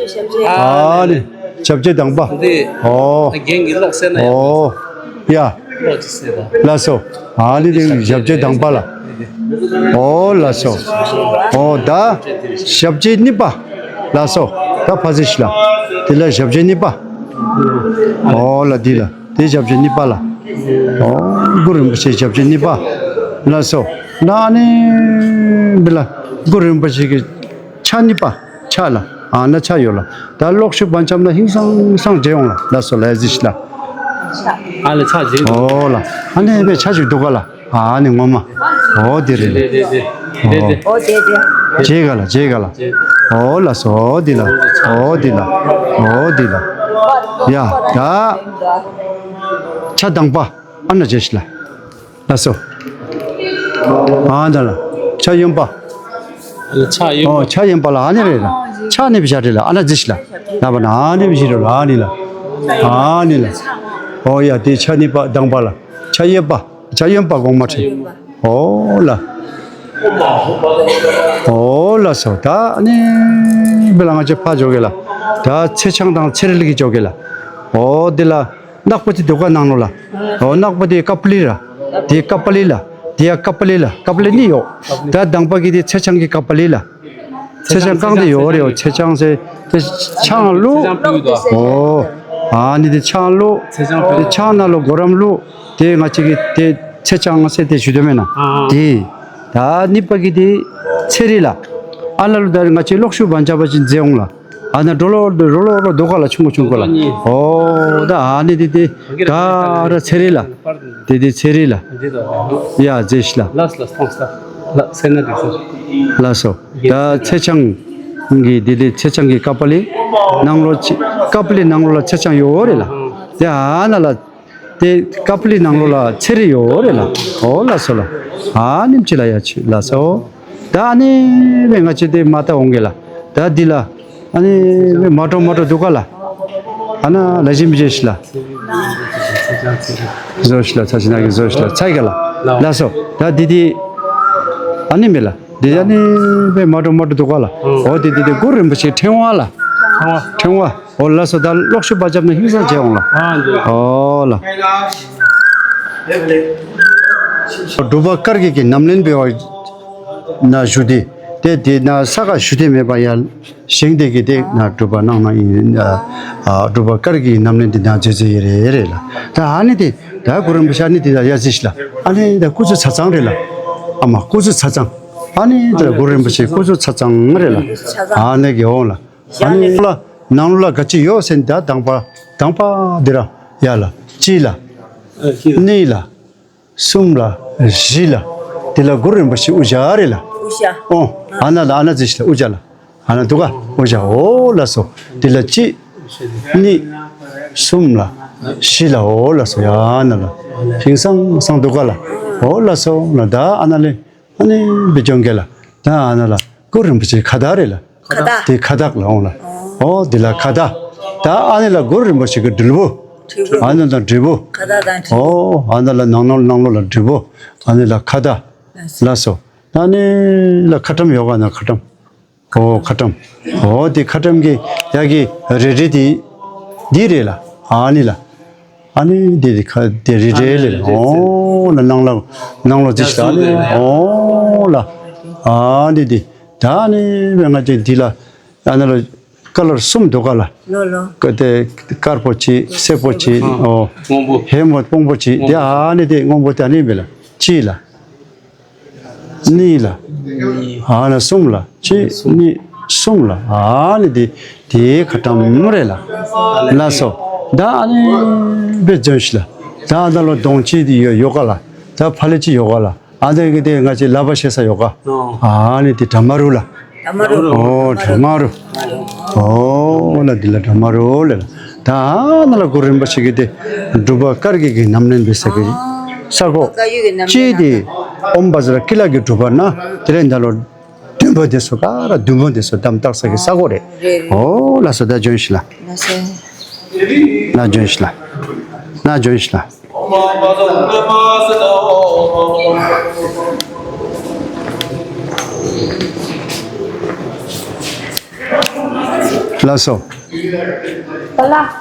ཨ་ནི་ཞབས་རྗེས་དང་པ། འདི་ཨོ། རྒན་གྱི་ཀློག་གསལ་ན་ཡང་ཨོ། ཡ། ཀློག་ཅི་གསལ་ད། ལགས་སོ། ཨ་ནི་དེ་ཞབས་རྗེས་དང་པ་ལ། ཨོ་ལགས་སོ། ཨོ་ད་ཞབས་རྗེས་གཉིས་པ། ལགས་སོ། ད་ཕ་ཟི་ཤི་ལ། དེ་ལ་ཞབས་རྗེས་གཉིས་པ། ཨོ་ལ་དེ་ལ། དེ་ཞབས་རྗེས་གཉིས་པ་ལ། ཨོ་གུ་རུ་རིན་པོ་ཆེ་ཞབས་རྗེས་གཉིས་པ། ལགས་སོ། ན་ནི་འདི་ལ་གུ་རུ་རིན་པོ་ཆེ་གི་ཕྱག་གཉིས་པ་ཕྱག་ལ། ཨ་ན་ཕྱག་ཡོད་ལ། ད་ལོག་ཤུ་བར་ཁྱམས་ན་ཧིང་སང་སང་མཇལ་ཡོང་ལ། ལགས་སོ་ལ་ཡ་ཟི་ཤི་ལ། ཨ་ལ་ཕྱག་རྗེས། ཨོ་ལ། ཨ་ནི་བེ་ཕྱག་ཅིག་འདུག་ག་ལ། ཨ་ནི་ངོ་མ། ཨོ་དེ་རེད། དེ་དེ་དེ་དེ་དེ། ཨོ་དེ་དེ། རྗེས་ག་ལ་རྗེས་ག་ལ། ཨོ་ལགས་སོ། ཨོ་དེ་ལ། ཨོ་དེ་ལ། ཨོ་དེ་ལ། ཡ་ད། ཕྱག་དང་པ། ཨ་ན་རྗེས་ཤི་ལ། ལགས་སོ། ཨ་ད་ལ། ཕྱག་གཡོན་པ། ཕྱག་གཡོན་ཨོ་པ། ཕྱག་གཡོན་པ་ལ་ཨ་ནི་རེད་ལ། ཕྱག་ནི་བི་ཤ་རེད་ལ། ཨ་ན་རྗེས་ཤི་ལ། ལ་བ་ན་ཨ་ནི་བི་ཤི་རེད་ལ། ཨ་ནི་ལ། ཨ་ནི་ལ། ཨོ་ཡ་དེ་ཕྱག་གཉིས་པ་དང་པ་ལ། ཕྱག་གཡོན་པ། ཕྱག་གཡོན་པ་གོང་མ་ཁྲིད། ཨོ་ལ། ཨོ་ལ་སོ། ད་ནི་བི་ལ་ང་ཅི་ཕ་འཇོག་གེ་ལ། ད་ཚེ་ཆང་དང་ཚེ་རིལ་གི་འཇོག་གེ་ལ། ཨོ་དེ་ལ་ནག་པོ་དེ་འདུག་ག་ནང་ལོ་ལ། ཨོ་ནག་པོ་དེ་ཀ་པ་ལི་ར། དེ་ཀ་པ་ལི་ལ། དེ་ཡ་ཀ་པ་ལི་ལ། ཀ་པ་ལི་ནི་ཡོ། ད་དང་པ་གི་དེ་ཚེ་ཆང་གི་ཀ་པ་ལི་ལ། ཚེ་ཆང་བཀང་སྟེ་ཡོད་རེད། ཚེ་ཆང་ཟེར་དེ་ཆང་བླུགས། ཨོ། ཨ་ནི་དེ་ཆང་བླུགས། དེ་ཆང་ནང་ལོ་གོ་རམ་བླུགས། དེ་ང་ཅིག་གི་དེ་ཚེ་ཆང་ཟེར་དེ་ཞུ་དོན་མེད་ན། དེ། ད་གཉིས་པ་གི་དེ་ཚེ་རིལ་ལ། ཨ་ན་ལོ་ད་ང་ཅིག་ལོག་ཤུ་བན་ཆ་པ་ཅིག་མཛེས་འོང་ལ། ཨ་ན་འགྲོ་ལོ་འགྲོ་ལོ་རོ་འདུག་ག་ལ་ཆུང་གོ་ཆུང་གོ་ལ། ཨོ་ད་ཨ་ནི་དེ་དེ་ག་ར་ཚེ་རིལ་ལ། དེ་དེ་ཚེ་རིལ་ལ། ཡ་མཛེས་ཤི་ལ། ལགས་ལགས་ཐོངས་ལ། ལགས་ཟེར་ན་འགྲིག་སོང་། ལགས་སོ། ད་ཚེ་ཆང་གི་དེ་དེ་ཚེ་ཆང་གི་ཀ་པ་ལི། ནང་ལོ་ཚེ་ཀ་པ་ལི་ནང་ལོ་ལ་ཚེ་ཆང་ཡོད་རེད་ལ། དེ་ཨ་ན་ལ། དེ་ཀ་པ་ལི་ནང་ལོ་ལ་ཚེ་རིལ་ཡོད་རེད་ལ། ཨོ་ལགས་སོ་ལ། ཨ་ནིམ་ཅི་ལ་ཡ་ཆི་ལགས་སོ། ད་ཨ་ནི་བས་ང་ཅི་དེ་མ་ད་འོང་གེ་ལ། ད་འདི་ལ། ཨ་ནི་བས་མ་འགྲོ་མ་འགྲོ་འདུག་ག་ལ། ཨ་ན་ལ་ཞིམ་བྱེད་ཤི་ལ། བཟོ་ཤི་ལ་ཚ་ཤི་ན་གི་བཟོ་ཤི་ལ་ཚ་ག་ལ། ལགས་སོ། ད་འདི་དེ། ཨ་ནི་མེ་ལ། འདི་ཨ་ནི་བས་མ་འགྲོ་མ་འགྲོ་འདུག་ག་ལ། ཨོ་དེ་དེ་དེ་གུ་རུ་རིན་པོ་ཆེ་ཕྲེང་བ་ལ། ཕྲེང་བ། ཨོ་ལགས་སོ། ད་ལོག་ཤུ་བ་རྒྱབ་ན་ཧིང་སང་བྱས་འོང་ལ། ཨོ་ལ། སྒྲུབ་པ་དཀར་གྱི་གི་ཉམས་ལེན་འབད་བ་ན་ཞུ་དེ། དེ་དེ་ན་ས་ག་ཞུ་དེ་མེད་པ་ཡ། ཞིང་དེ་གི་དེ་ན་སྒྲུབ་པ་གནང་ན་ཡིན། སྒྲུབ་པ་དཀར་གྱི་ཉམས་ལེན་དེ་ན་མཛད་མཛད་ཡི་རེད་རེད་ལ། ད་ཨ་ནི་དེ་ད་གུ་རུ་རིན་པོ་ཆེ་ཨ་ནི་དེ་ད་ཡ་ཟི་ཤི་ལ། ཨ་ནི་ད་སྐུ་ཚེ་ཚ་ཚང་རེད་ལ། ཨ་མ་སྐུ་ཚེ་ཚ་ཚང་། ཨ་ནི་ད་གུ་རུ་རིན་པོ་ཆེ་སྐུ་ཚེ་ཚ་ཚང་རེད་ལ། ཨ་ནི་གི་འོང་ལ། ཨ་ནི་ལ་ནང་ལོ་ལ་ག་ཅི་ཡོད་ཟེར་ན་ད་དང་པ་དང་པ་འདི་ར་ཡ་ལ་གཅིག་ལ་གཉིས་ལ་གསུམ་ལ་བཞི་ལ་དེ་ལ་གུ་རུ་རིན་པོ་ཆེ་དབུ་ཞྭ་རེད་ལ། དབུ་ཞྭ། ཨོ་ཨ་ན་ལ་ཨ་ན་ཙི་ཤི་ལ་དབུ་ཞྭ་ལ་ཨ་ན་འདུག་ག་དབུ་ཞྭ། ཨོ་ལ་སོ། དེ་ལ་གཅིག་གཉིས་གསུམ་ལ་བཞི་ལ་ཨོ་ལ་སོ། ཡ་ན་ལ་ཧིང་སང་སང་འདུག་ག་ལ། ཨོ་ལ་སོ་ལ་ད་ཨ་ན་ལེ། ཨ་ནི་བི་ཅོང་གེ་ལ། ད་ཨ་ན་ལ་གུ་རུ་རིན་པོ་ཆེ་ཁ་བཏགས་རེད་ལ། ཁ་བཏགས། དེ་ཁ་བཏགས་ལ་འོང་ལ། ཨོ་དེ་ལ་ཁ་བཏགས། ད་ཨ་ནི་ལ་གུ་རུ་རིན་པོ་ཆེ་གི་དྲིལ་བུ། ཨ་ནི་དང་དྲིལ་བུ། ཁ་བརྡ་དང་དྲིལ་བུ། ཨོ། ཨ་ནི་ལ་ནང་ལོགས་ནང་ལོགས་ལ་དྲིལ་བུ། ཨ་ནི་ལ་ཁ་བརྡ། ལགས་སོ། ཨ་ནི་ལ་ཁ་ཊྭཱཾ་ཡོད་ག་ན་ཁ་ཊྭཱཾ། ཨོ་ཁ་ཊྭཱཾ། ཨོ་དེ་ཁ་ཊྭཱཾ་གི་ཡ་གི་རེ་རེ་དེ་འདི་རེད་ལ། ཨ་ནི་ལ། ཨ་ནི་འདི་དེ་ཁ་དེ་རེ་རེ་ལས་ལ། ཨོ་ལ་ནང་ལ་ནང་ལོགས་ཅི་ཞིག་ཨ་ནི། ཨོ་ལ། ཨ་ནི་དེ་ད་ཨ་ནི་བས་ང་ཅག་འདི་ལ་ཨ་ནི་ལ་ཀ་ལར་གསུམ་འདུག་ག་ལ། ལོ་ལོ། ཀ་དེ་དཀར་པོ་གཅིག་སེར་པོ་གཅིག་ཨོ། སྔོན་པོ། ཧེ་མོ་སྔོན་པོ་གཅིག་དེ་ཨ་ནི་དེ་སྔོན་པོ་དེ་ཨ་ནི་བས་ལ་གཅིག་ལ། གཉིས་ལ། ཨ་ན་གསུམ་ལ། གཅིག་གཉིས་གསུམ་ལ། ཨ་ནི་དེ་དེའི་ཁ་ཊྭཱཾ་རེད་ལ། ལགས་སོ། ད་ཨ་ནི་བེ་ཇོན་ཤི་ལ། ད་ཨ་ད་ལོ་གདོང་གཅིག་དེ་ཡོ་ཡོ་ག་ལ། ད་ཕ་ལེ་གཅིག་ཡོ་ག་ལ། ཨ་ད་གི་དེ་ང་ཅི་ལ་བ་ཤེ་ས་ཡོ་ག་ཨ་ནི་དེ་བྲ་མ་རུ་ལ། ཨོ་བྲ་མ་རུ། ཨོ་ལ་འདི་ལ་བྲ་མ་རུ་ལ་ལ། ད་ཨ་ན་ལ་གུ་རུ་རིན་པོ་ཆེ་གི་དེ་སྒྲུབ་པ་དཀར་གྱི་གི་རྣམ་སྣེ་འབད་ས་གི་ས་གོ། ཅི་དེ་ཨོམ་བཛྲ་ཀི་ལ་གི་སྒྲུབ་པ་ན་དེ་ལས་ད་ལོ་བདུན་པོ་དེ་སོ་ག་ར་བདུན་པོ་དེ་སོ་དམ་བཏགས་ས་གི་ས་གོ་རེད། ཨོ་ལ་སོ་ད་ཇོན་ཤི་ལ། ན་ཇོན་ཤི་ལ། ན་ཇོན་ཤི་ལ། ལགས་སོ།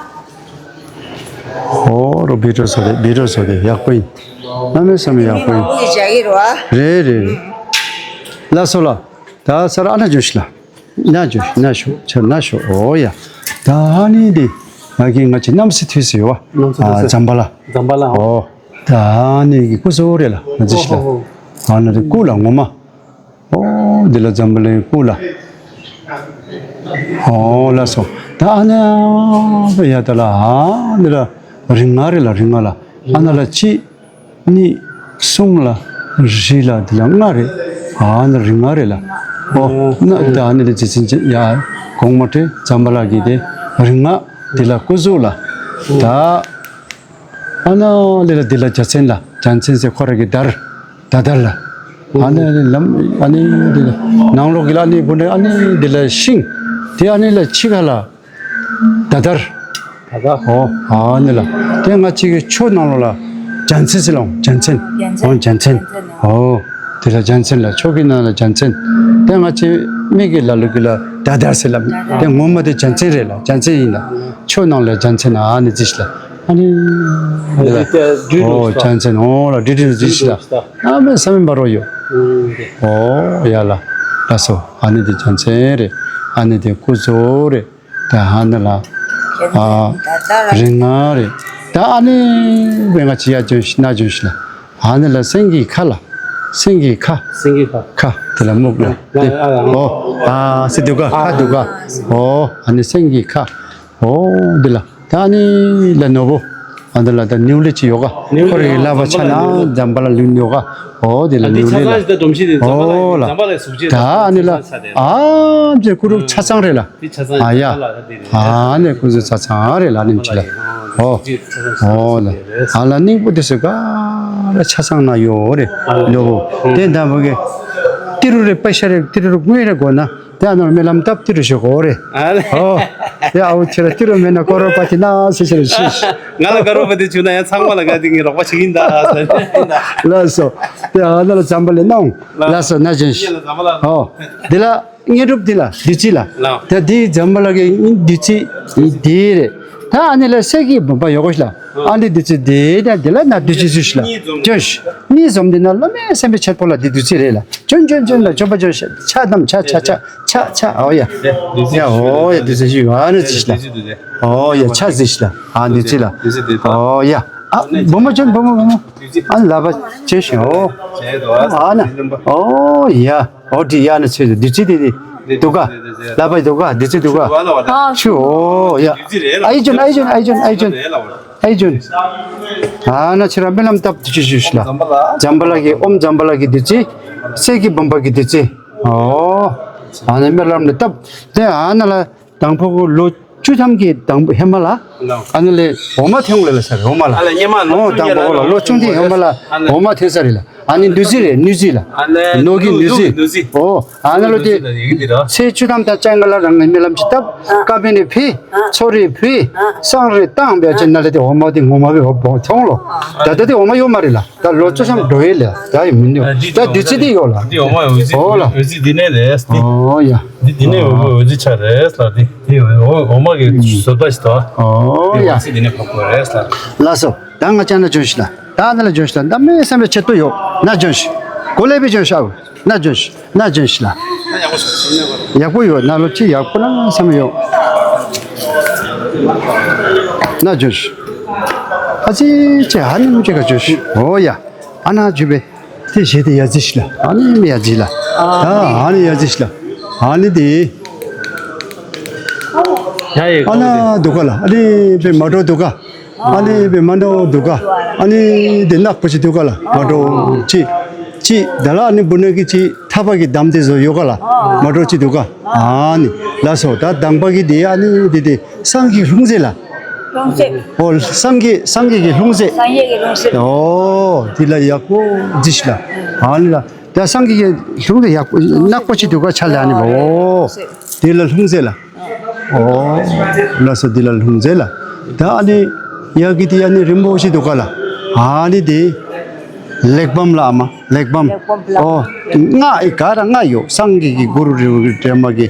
ཨོ་རོ་བི་ཏྲོ་སོ་དེ་བི་ཏྲོ་སོ་དེ་ཡག་པོ་ཡིན། གནམ་མེད་ས་མེད་ཡག་པོ་ཡིན། རེད་རེད་རེད། ལགས་སོ་ལ། ད་ས་ར་ཨ་ན་ཇོན་ཤི་ལ། ན་ཞོ་ན་ཞོ་ཆ་ན་ཞོ། ཨོ་ཡ། ད་ནི་འདི་ང་གི་ང་ཅི་གནམ་སེ་ཐོས་སེ་ཡོད་བ། གནམ་སེ་ཐོས་སེ། ཛམ་བྷ་ལ། ཛམ་བྷ་ལ། ཨོ། ད་ནི་གི་སྐུ་གཟུགས་རེད་ལ་ང་ཅི་ཤི་ལ། ཨ་ན་རི་སྐུ་ལ་ངོ་མ། ཨོ་འདི་ལ་ཛམ་བྷ་ལའི་སྐུ་ལ། ཨོ་ལ་སོ། ད་ཨ་ན་ཡ་ད་ལ་ཨ་འདི་ལ་རིགས་ལྔ་རེད་ལ་རིགས་ལྔ་ལ། ཨ་ན་ལ་གཅིག་གཉིས། གསུམ་ལ། བཞི་ལ། འདི་ལ་ལྔ་རེད། ཨ་ནི་རིགས་ལྔ་རེད་ལ། ཨོ། ན་ད་ནི་ལ་རྗེ་བཙུན་ཡ་གོང་མ་ཏྲེ་ཛམ་བྷ་ལ་གི་དེ་རིགས་ལྔ། འདི་ལ་སྐུ་གཟུགས་ལ། ད་ཨ་ན་ལི་ལ་འདི་ལ་རྒྱལ་མཚན་ལ། རྒྱལ་མཚན་ཟེར་ཁོ་ར་གི་དར། ད་དར་ལ། ཨ་ནི་ལམ་ཨ་ནི་འདི་ལ་ནང་ལོགས་ཀྱི་ལ་ཨ་ནི་བུ་ནི་ཨ་ནི་འདི་ལ་ཤིང་། དེ་ཨ་ནི་ལ་ཕྱི་ཁ་ལ། ད་དར། ད་དར། ཨོ། ཨ་ནི་ལ། དེ་ང་གཅིག་གི་ཆོས་ནང་ལོགས་ལ་རྒྱལ་མཚན་ཟེར་ལ་རྒྱལ་མཚན། རྒྱལ་མཚན། ཨོ་རྒྱལ་མཚན། རྒྱལ་མཚན། ཨོ། དེ་ལ་རྒྱལ་མཚན་ལ་ཆོས་ཀྱི་ནང་ལ་རྒྱལ་མཚན། དེ་ང་གཅིག་མི་གི་ལ་ལུག་གི་ལ་ད་དར་ཟེར་ལ། དེ་ངོ་མ་དེ་རྒྱལ་མཚན་རེད་ལ་རྒྱལ་མཚན་ཡིན་ལ། ཆོས་ནང་ལ་རྒྱལ་མཚན་ཨ་ནི་ཟེར་ལ། ཨ་ནི་ལ། ཨོ་རྒྱལ་མཚན། ཨོ་ལ་འདི་འདྲ་ཟེར་ལ། ཨ་མེ་ས་མེ་འབར་རོ་ཡོ། ཨོ་ཡ་ལ། ལ་སོ། ཨ་ནི་དེ་རྒྱལ་མཚན་རེད། ཨ་ནི་དེ་སྐུ་གཟུགས་རེད། ད་ཧ་ནི་ལ། ཨ། རིགས་ལྔ་རེད། ད་ཨ་ནི་བས་ང་ཅི་ཡ་ཇོན་ཤི་ན་ཇོན་ཤི་ལ། ཨ་ནི་ལ་སེང་གེའི་ཁ་ལ། སེང་གེའི་ཁ། སེང་གེའི་ཁ། ཁ་དེ་ལ་སྨུག་ལ། ཨ། ཨ། ཨོ། ཨ་སི་དུ་ག་ཁ་དུ་ག་ཨོ། ཨ་ནི་སེང་གེའི་ཁ། ཨོ་འདི་ལ། ད་ནི་ལ་ནོ་བོ། ཨ་འདི་ལ་ད་ནིའུ་ལི་ཅི་ཡོ་ག་ཁོ་རེ་ལ་བ་ཆ་ན་ཛམ་བྷ་ལ་ལུ་ཡོ་ག་ཨོ་འདི་ལ་ནིའུ་ལི་ལ། ཨོ་ལ། ད་ཨ་ནི་ལ། ཨ་མཇེ་ཀུ་རུ་ཆ་ཚང་རེད་ལ། ཨ་ཡ། ཨ་ནི་ཀུ་རུ་ཆ་ཚང་རེད་ལ་ནི་མཆི་ལ། ཨོ། ཨོ་ལ། ཨ་ལ་སྙིང་པོ་དེ་སུ་ག་ར་ཆ་ཚང་ན་ཡོ་རེ་ནོ་བོ། དེ་འདམ་བུ་གེ། ཏི་རུ་རེ་པ་ཤ་རེ་ཏི་རུ་རུ་དངོས་རེ་གོ་ན། དེ་ཨ་ནོར་སྨོན་ལམ་བཏབ་ཏི་རུ་ཞིག་གོ་རེ། ཨོ། དེ་ཨ་བུ་ཁྱེད་ར་ཏི་རུ་མེད་ན་ཀོ་རོ་པ་ཏི་ན་སེ་ཤེ་རེ་ཤི། ང་ལ་ཀོ་རོ་པ་ཏི་བྱུང་ན་ཡང་ཚང་མ་ལ་ང་དེ་ངའི་རོགས་པ་བྱེད་ཀྱིན་ད། ལགས་སོ། དེ་ཨ་ན་ལ་ཙམ་པ་ལས་གནང་། ལགས་སོ་ན་ཅན་ཤི། ཨོ། དེ་ལ་དངོས་གྲུབ་དེ་ལ་བདུད་རྩི་ལ། ད་དེ་ཛམ་བྷ་ལ་གི་བདུད་རྩི་དེ་རེད། ད་ཨ་ནི་ལ་གསེར་གྱི་བུམ་པ་ཡོད་གོ་ཤི་ལ། ཨ་ནི་བདུད་རྩི་དེ་ད་དེ་ལ་ན་བདུད་རྩི་ཟུ་ཤི་ལ། ཅོ་ཤི། གཉིས་འཛོམས་དེ་ན་བླ་མའི་སེམས་དཔའི་ཆེད་པོ་ལ་དེ་བདུད་རྩི་རེད་ལ། ཅོན་ཅོན་ཅོན་ལ་ཅོ་པ་ཅོ་ཤ་ཆ་དམ་ཆ་ཆ་ཆ་ཆ་ཆ། ཨོ་ཡ། ཡ་ཨོ་ཡ་བདུད་རྩི་ཞུ་ཨ་ནི་ཟི་ཤི་ལ། ཨོ་ཡ་ཆ་ཟི་ཤི་ལ། ཨ་བདུད་རྩི་ལ། ཨོ་ཡ། ཨ་བུ་མོ་ཅོན་བུ་མོ་བུ་མོ། ཨ་ལ་བ་ཅེ་ཤི་ཨོ། ཨ་ན་ཨོ་ཡ། ཨོ་དི་ཡ་ནི་ཚེ་བདུད་རྩི་དེ་དེ་དུ་ག་ལ་བ་དུ་ག་བདུད་རྩི་དུ་ག་ཆུ་ཨོ་ཡ། ཨའི་ཅོན་ཨའི་ཅོན་ཨའི་ཅོན་ཨའི་ཅོན་ཨའི་ཅོན། ཨ་ན་ཕྱི་ར་སྨོན་ལམ་བཏབ་དུ་ཆུ་ཞུ་ཤི་ལ། ཛམ་བྷ་ལ་གི་ཨོམ་ཛམ་བྷ་ལ་གི་བདུད་རྩི། གསེར་གྱི་བུམ་པ་གི་བདུད་རྩི། ཨོ། ཨ་ནི་སྨོན་ལམ་ལ་བཏབ། དེ་ཨ་ན་ལ་དང་པོ་ལོ་བཅུ་ཐམ་གྱི་དང་པོ་ཧེ་མ་ལ། ཨ་ནི་ལས་འོ་མ་ཐེངས་ལས་ལ་ས་རེད་འོ་མ་ལ། ཨོ་དང་པོ་ལོ་བཅུ་ཐམ་ཧེ་མ་ལ་འོ་མ་ཐེངས་ས་རེད་ལ། ཨ་ནི་བདུད་རྩི་རེད། བདུད་རྩི་ལ། ཨ་ནི་ནོར་གྱི་བདུད་རྩི། བདུད་རྩི། ཨོ། ཨ་ནི་ལོ་དེ། བདུད་རྩི་ལ་ཡི་གེ་འདི་ར། ཚེས་བཅུ་ཐམ་དང་བཅོ་ལྔ་ལ་རང་གི་སྨོན་ལམ་ཅིག་བཏབ། ཨ། ཀ་པེ་ནི་ཕི། ཨ། སོག་རི་བཏང་བའི་ཅན་ན་ལ་དེ་འོ་མ་དེ་ངོ་མ་བའི་འོ་བོ་ཐོང་ལོ། ད་ལྟ་དེ་འོ་མ་ཡོད་མ་རེད་ལ། ད་ལོ་བཅུ་ཐམ་འགྲོ་ཡས་ལ་ད་ཡི་མི་འདུག་ད་བདུད་རྩི་དེ་ཡོད་ལ། འདི་འོ་མ་འོད་ཟེར། ཨོ་ལ། འོད་ཟེར་འདི་ནས་རེད། འདི། ཨོ་ཡ། འདི་འདི་ནས་འོ་མ་འོད་ཟེར་ཆགས་རེད་ལ། འདི་འདི་འོ་འོ་མ་གི་བཟོ་ལྟ་ཞིག་ད། ཨོ་ཡ། འོད་ཟེར་འདི་ནས་ཕབ་དགོས་རེད་ལ། ལགས་སོ། ད་ང་ཅག་ན་འཇོན་ཤི་ལ། ད་ན་ལ་འཇོན་ཤི་ལ། ད་མི་བསམ་པའི་ཆེད་དུ་ཡོད། ན་འཇོན་ཤི། གོ་ལེ་པི་འཇོན་ཤ། ན་འཇོན་ཤི། ན་འཇོན་ཤི་ལ། ཡག་པོ་ཡོད། ན་ལོ་ཅི་ཡག་པོ་ན་བསམ་ཡོད། ན་འཇོན་ཤི། ཨ་ཙི་ཅི་ཧ་ནི་མི་ཅི་ག་འཇོན་ཤི། ཨོ་ཡ། ཨ་ན་འཇུ་བེ། དེ་བཞེས་དེ་ཡ་ཙི་ཤི་ལ། ཨ་ནི་མི་ཡ་ཙི་ལ། ད་ཨ་ནི་ཡ་ཙི་ཤི་ལ། ཨ་ནི་དེ། ཡ་ཡེ། ཨ་ན་དུ་ག་ལ། ཨ་ནི་པེ་མ་འགྲོ་དུ་ག་ཨ་ནི་པེ་མ་འགྲོ་དུ་ག་ཨ་ནི་དེ་ནག་པོ་ཅི་དུ་ག་ལ། མ་འགྲོ་ཅི། ཅི་ད་ལ་ཨ་ནི་བུ་ནག་གི་ཅི་ཐ་པ་གི་དམ་དེ་བཟོ་ཡོད་ག་ལ། མ་འགྲོ་ཅི་དུ་ག་ཨ་ནི་ལ་སོ། ད་དང་པ་གི་དེ་ཨ་ནི་དེ་དེ་སང་གི་ལྷུང་ཟེ་ལ། ལྷུང་ཟེ། ཨོ་སངས་རྒྱས་སངས་རྒྱས་ཀྱི་ལྷུང་བཟེད། སངས་རྒྱས་ཀྱི་ལྷུང་བཟེད། ཨོ་དེ་ལ་ཡག་པོ་བརྫིས་ཤིག་ལ། ཨ་ནི་ལ་ད་སངས་རྒྱས་ཀྱི་ལྷུང་བཟེད་ཡག་པོ་ནག་པོ་ཅིག་འདུག་ག་ཆ་ལ་ཨ་ནི་ལོ། དེ་ལ་ལྷུང་བཟེད་ལ། ཨོ་ལ་སོ་དེ་ལ་ལྷུང་བཟེད་ལ། ད་ཨ་ནི་ཡག་གི་དེ་ཨ་ནི་རིན་པོ་ཆེ་འདུག་ག་ལ། ཨ་ནི་དེ་གླེགས་བམ་ལ་ཨ་མ་གླེགས་བམ། གླེགས་བམ་ལ། ཨོ་སྔགས་ཨི་ག་ར་སྔགས་ཡོད། སངས་རྒྱས་ཀྱི་གུ་རུ་རི་བོ་གི་སྒྲོལ་མ་གི་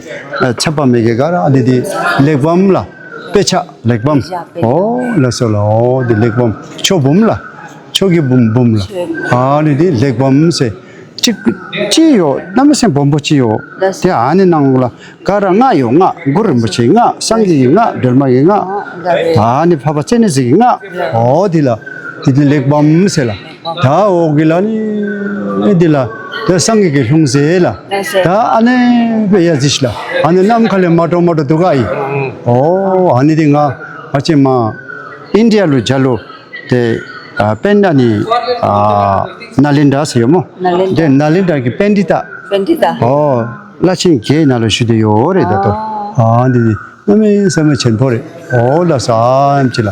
ཚེ་དཔག་མེད་ཀྱི་ག་ར་ཨ་ནི་དེ་གླེགས་བམ་ལ། དཔེ་ཆ་གླེགས་བམ། དཔེ་ཆ་དཔེ་ཆ། ཨོ་ལ་སོ་ལ། ཨོ་དེ་གླེགས་བམ་ཆོས་འབུམ་ལ། ཆོས་ཀྱི་འབུམ་འབུམ་ལ། ཆོས་འབུམ། ཨ་ནི་དེ་གླེགས་བམ་ཟེར། གཅིག་ཅི་ཡོད་གནམ་མེད་ས་མེད་སྦོམ་པོ་ཅི་ཡོད། ལ་སོ། དེ་ཨ་ནི་ནང་ལ་ག་ར་སྔགས་ཡོད། སྔགས་གུ་རུ་རིན་པོ་ཆེའི་སྔགས། སངས་རྒྱས་ཀྱི་སྔགས། སྒྲོལ་མ་ཡི་སྔགས། ཨ་ནི་འཕགས་པ་སྤྱན་རས་གཟིགས་ཀྱི་སྔགས། ཨོ་དེ་ལ་དེ་དེ་གླེགས་བམ་ཟེར་ལ། ད་འོག་གི་ལ་ནི་འདི་ལ་ད་སངས་རྒྱས་ཀྱི་ལྷུང་བཟེད་ལ། ད་ཨ་ནི་པེ་ཡ་ཟི་ཤི་ལ། ཨ་ནི་ནམ་མཁའ་ལས་མ་འགྲོ་མ་འགྲོ་འདུག་ག་ཨི། ཨོ་ཨ་ནི་དེ་ང་ཨ་ཅེ་མ་ཨིན་ཌི་ཡ་ལུ་ཇ་ལུ་དེ་པན་ཨ་ནི་ནཱ་ལེནྡྲ་ཟེར་ཡོད་མོ། ནཱ་ལེནྡྲ། དེ་ནཱ་ལེནྡྲ་གི་པཎྜི་ཏ། པཎྜི་ཏ། ཨོ་བླ་ཆེན་བརྒྱད་ནང་ལ་བཞུགས་བསྡད་ཡོད་རེད་ད་དོ། ཨ་འདི་ནི་གནམ་མེད་ས་མེད་ཆེན་པོ་རེད། ཨོ་ལ་སོ་ཨམ་ཅི་ལ།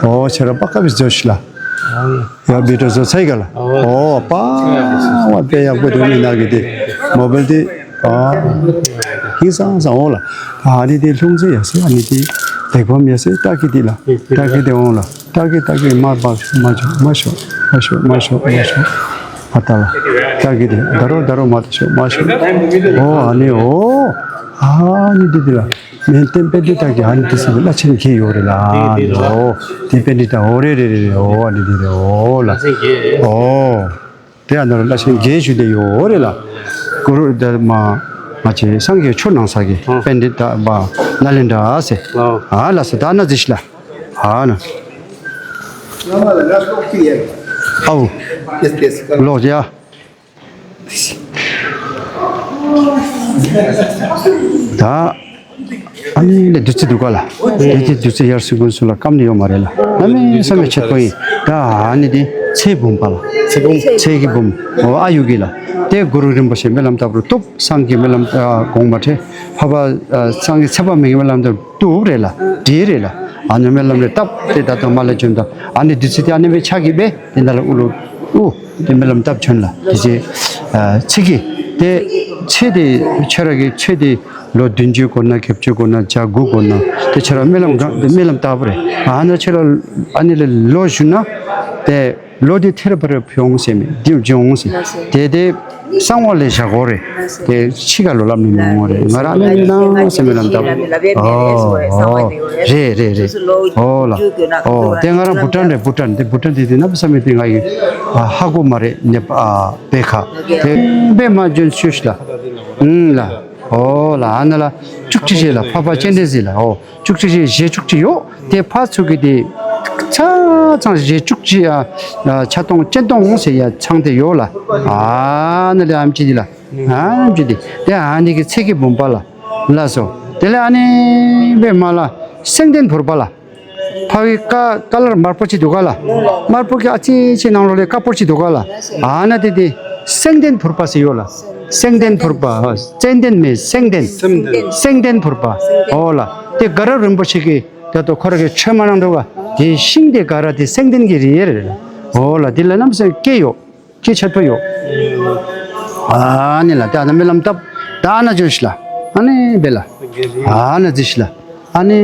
ཨོ་ཁྱེད་རང་པ་ཀ་བི་བཟོ་ཤི་ལ། ཡ་བི་ཏྲ་བཟོ་ཚ་ཡི་ག་ལ། ཨོ་པ་བ་དཔེ་ཡག་པོ་འདུག་མི་ནག་གི་དེ་མོ་བལ་དེ། ཨ་ཧིང་སང་སང་ཨོ་ལ། ཨ་ནི་དེ་ལྷུང་བཟེད་ཡ་སེ་ཨ་ནི་དེ་གླེགས་བམ་ཡ་སེ་ཏ་ཀི་དེ་ལ། ཏ་ཀི་དེ་ཨོ་ལ། ཏ་ཀི་ཏ་ཀི་མ་པ་མ་ཤོ་མ་ཤོ་མ་ཤོ་མ་ཤོ་མ་ཤོ། ཨ་ཏ་ལ། ཏ་ཀི་དེ་ད་རོ་ད་རོ་མ་ཏ་ཤོ་མ་ཤོ། ཨོ་ཨ་ནི་ཨོ། ཨ་ནི་དེ་དེ་ལ། མེན་ཏན་པཎྜི་ཏ་གི་ཨ་ནི་དེ་སི་བླ་ཆེན་གྱི་ཡོད་རེད་ལ། ཨ་ནི་ཨོ། དེ་པཎྜི་ཏ་ཨོ་རེ་རེ་རེ་རེ་ཨོ་ཨ་ནི་དེ་རེ་ཨོ་ལ། ཨོ། དེ་ཨ་ནི་བླ་ཆེན་བརྒྱད་ཞུ་དེ་ཡོད་རེད་ལ། གུ་རུ་དེ་མ་མ་ཆེ་སངས་རྒྱས་ཆོས་གནང་ས་གི་པཎྜི་ཏ་པ་ནཱ་ལེནྡྲ་ཟེར། ཨ་ལ་སོ་ད་ན་ཟི་ཤི་ལ། ཨ་ན། ཨའོ། ལོག་ཡ། ད་ཨ་ནི་ལས་བདུད་རྩི་འདུག་ག་ལ། བདུད་རྩི་བདུད་རྩི་ཡར་སུ་ཀུན་སུ་ལ་སྐམ་ནི་ཡོད་མ་རེད་ལ། གནམ་མེད་ས་མེད་ཆེད་པོ་ཡིན། ད་ཨ་ནི་དེ་ཚེ་བུམ་པ་ལ། ཚེ་བུམ། ཚེ་གི་བུམ། འོ་ཨ་ཡུ་གི་ལ། དེ་གུ་རུ་རིན་པོ་ཆེ་སྨོན་ལམ་བཏབ་རུ་བཏུབ། སངས་རྒྱས་སྨོན་ལམ་དགོངས་པ་ཁྲེལ། འཕགས་པ་སངས་རྒྱས་ཚེ་དཔག་མེད་ཀྱི་སྨོན་ལམ་བཏབ་བཏུབ་རེད་ལ། འདི་རེད་ལ། ཨ་ནི་སྨོན་ལམ་རེ་བཏབ་དེ་ད་དུང་མ་ལ་བྱོན་ད། ཨ་ནི་བདུད་རྩི་དེ་ཨ་ནི་བའི་ཕྱག་གི་བས་དེ་ན་ལ་ཨུ་ལུ་ཨུ། དེ་སྨོན་ལམ་བཏབ་བྱོན་ལ། དེ་རྗེས་ཚེ་གི་དེ་ཚེ་དེ་ཁྱེད་ར་གི་ཚེ་དེ་ལོ་བདུན་ཅུ་འགོར་ན་བརྒྱད་ཅུ་འགོར་ན་བརྒྱ་དགུ་འགོར་ན་དེ་ཁྱེད་ར་སྨོན་ལམ་གང་དེ་སྨོན་ལམ་བཏབ་པ་རེད། ཨ་ན་ཁྱེད་ར་ཨ་ནི་ལ་ལོ་བཞུགས་ན་དེ་ལོ་དེ་ཐེར་པ་རེ་ཕུལ་ཡོང་ཟེར་མེད་དེ་བྱུང་ཟེར་དེ་དེ། གསང་བ་ལས་བཞག་གོ་རེད། དེ་ཕྱི་ཁ་ལོ་ལབ་ནི་མི་ཡོང་རེད། ང་རང་ལས་ནི་ནང་སེམས་ལམ་འདབ། ཨོ་ཨོ་རེད་རེད་རེད། ཨོ་ལ། ཨོ་དེ་ང་རང་བུ་ཊན་རེད། བུ་ཊན་དེ་བུ་ཊན་དེ་དེ་ན་བསམ་མེད་དེ་ང་ཡི་ཧ་གོ་མ་རེད། ནེ་པ་པེ་ཁ་དེ་པེ་མ་ཇོན་ཤུ་ཤི་ལ། ཨུམ་ལ། ཨོ་ལ་ཨ་ན་ལ་བཅུ་གཅིག་ཞེ་ལ་འཕགས་པ་སྤྱན་རས་གཟིགས་ལ་ཨོ། བཅུ་གཅིག་ཞེ་བཅུ་གཅིག་ཡོད། དེ་ཕར་ཚུར་གྱི་དེ་ཆ་ཚང་ཞེ་བཅུ་གཅིག་ཡ་ཆ་སྟོང་སྤྱན་སྟོང་ཟེར་ཡ་ཚང་དེ་ཡོད་ལ། ཨ་ནི་ལས་ཨམ་ཅི་དེ་ལ་ཨམ་ཅི་དེ་དེ་ཨ་ནི་གི་ཚེ་གི་བུམ་པ་ལ་ལ་སོ། དེ་ལས་ཨ་ནི་བའི་མ་ལ་སེང་ལྡེང་ཕུར་པ་ལ། ཕ་གི་ཀ་ཀ་ལར་དམར་པོ་ཅི་འདུག་ག་ལ། དམར་པོ་གི་ཨ་ཅེ་ཅེ་ནང་ལོགས་ལས་དཀར་པོ་ཅི་འདུག་ག་ལ། ཨ་ན་དེ་དེ་སེང་ལྡེང་ཕུར་པ་ཟེར་ཡོད་ལ། སེང་ལྡེང་ཕུར་པ། ཙན་དན་མེད་སེང་ལྡེང་། སེང་ལྡེང་ཕུར་པ། ཨོ་ལ། དེ་དགའ་རབ་རིན་པོ་ཆེ་གི་ད་ལྟ་ཁོ་ར་གི་ཆོས་མ་གནང་འགྲོ་ག་དེ་ཤིང་དེ་དགའ་རབ་དེ་སེང་ལྡེང་གི་རིགས་རེད། ཨོ་ལ་དེ་ལ་རྣམ་སེང་སྐྱེ་ཡོད། སྐད་ཆ་ཕོ་ཡོད། ཨ་ནི་ལ་ད་ན་རྨི་ལམ་བཏབ། ད་ན་བྱོས་ཤི་ལ། ཨ་ནི་བེ་ལ། ཨ་ན་ཛི་ཤི་ལ། ཨ་ནི་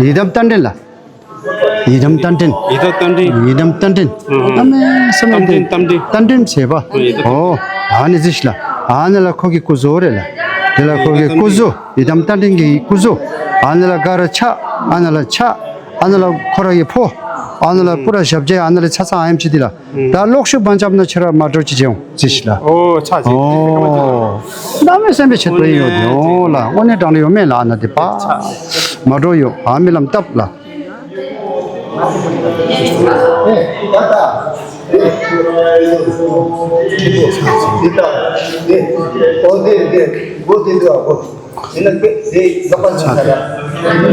ཡི་དམ་རྟ་མགྲིན་ལ། ཡི་དམ་རྟ་མགྲིན། ཡི་དམ་རྟ་མགྲིན། ཡི་དམ་རྟ་མགྲིན། ཨ་མེ་སེམས་རྟ་མགྲིན་རྟ་མགྲིན། རྟ་མགྲིན་བྱས་པ། ཨོ། ཨ་ནི་ཛི་ཤི་ལ། ཨ་ནི་ལ་ཁོ་གི་སྐུ་གཟུགས་རེད་ལ། དེ་ལ་ཁོ་གི་སྐུ་གཟུགས། ཡི་དམ་རྟ་མགྲིན་གྱི་སྐུ་གཟུགས། ཨ་ནི་ལ་ག་ར་ཆགས། ཨ་ནི་ལ་ཆགས། ཨ་ནི་ལ་ཁོ་ར་གི་ཕོ། ཨ་ནི་ལ་པུ་ར་ཞབས་རྗེས། ཨ་ནི་ལ་ཆ་ཚང་ཨ་ཡམ་ཆི་དི་ལ། ད་གློག་ཤུགས་བང་ཆབ་ན་ཆེ་ར་མ་འགྲོ་ཅི་ཅེའོ་ཟི་ཤི་ལ། ཨོ་ཆ་ཅི། ཨོ། ད་མེ་སེམས་པའི་ཆེད་དུ་ཡོད་ཡོད་ལ། དངོས་གནས་དྲང་ནས་ཡོད་མེད་ལ་ཨ་ན་དེ་པ། མ་འགྲོ་ཡོད་ཨ་རྨི་ལམ་བཏབ་ལ།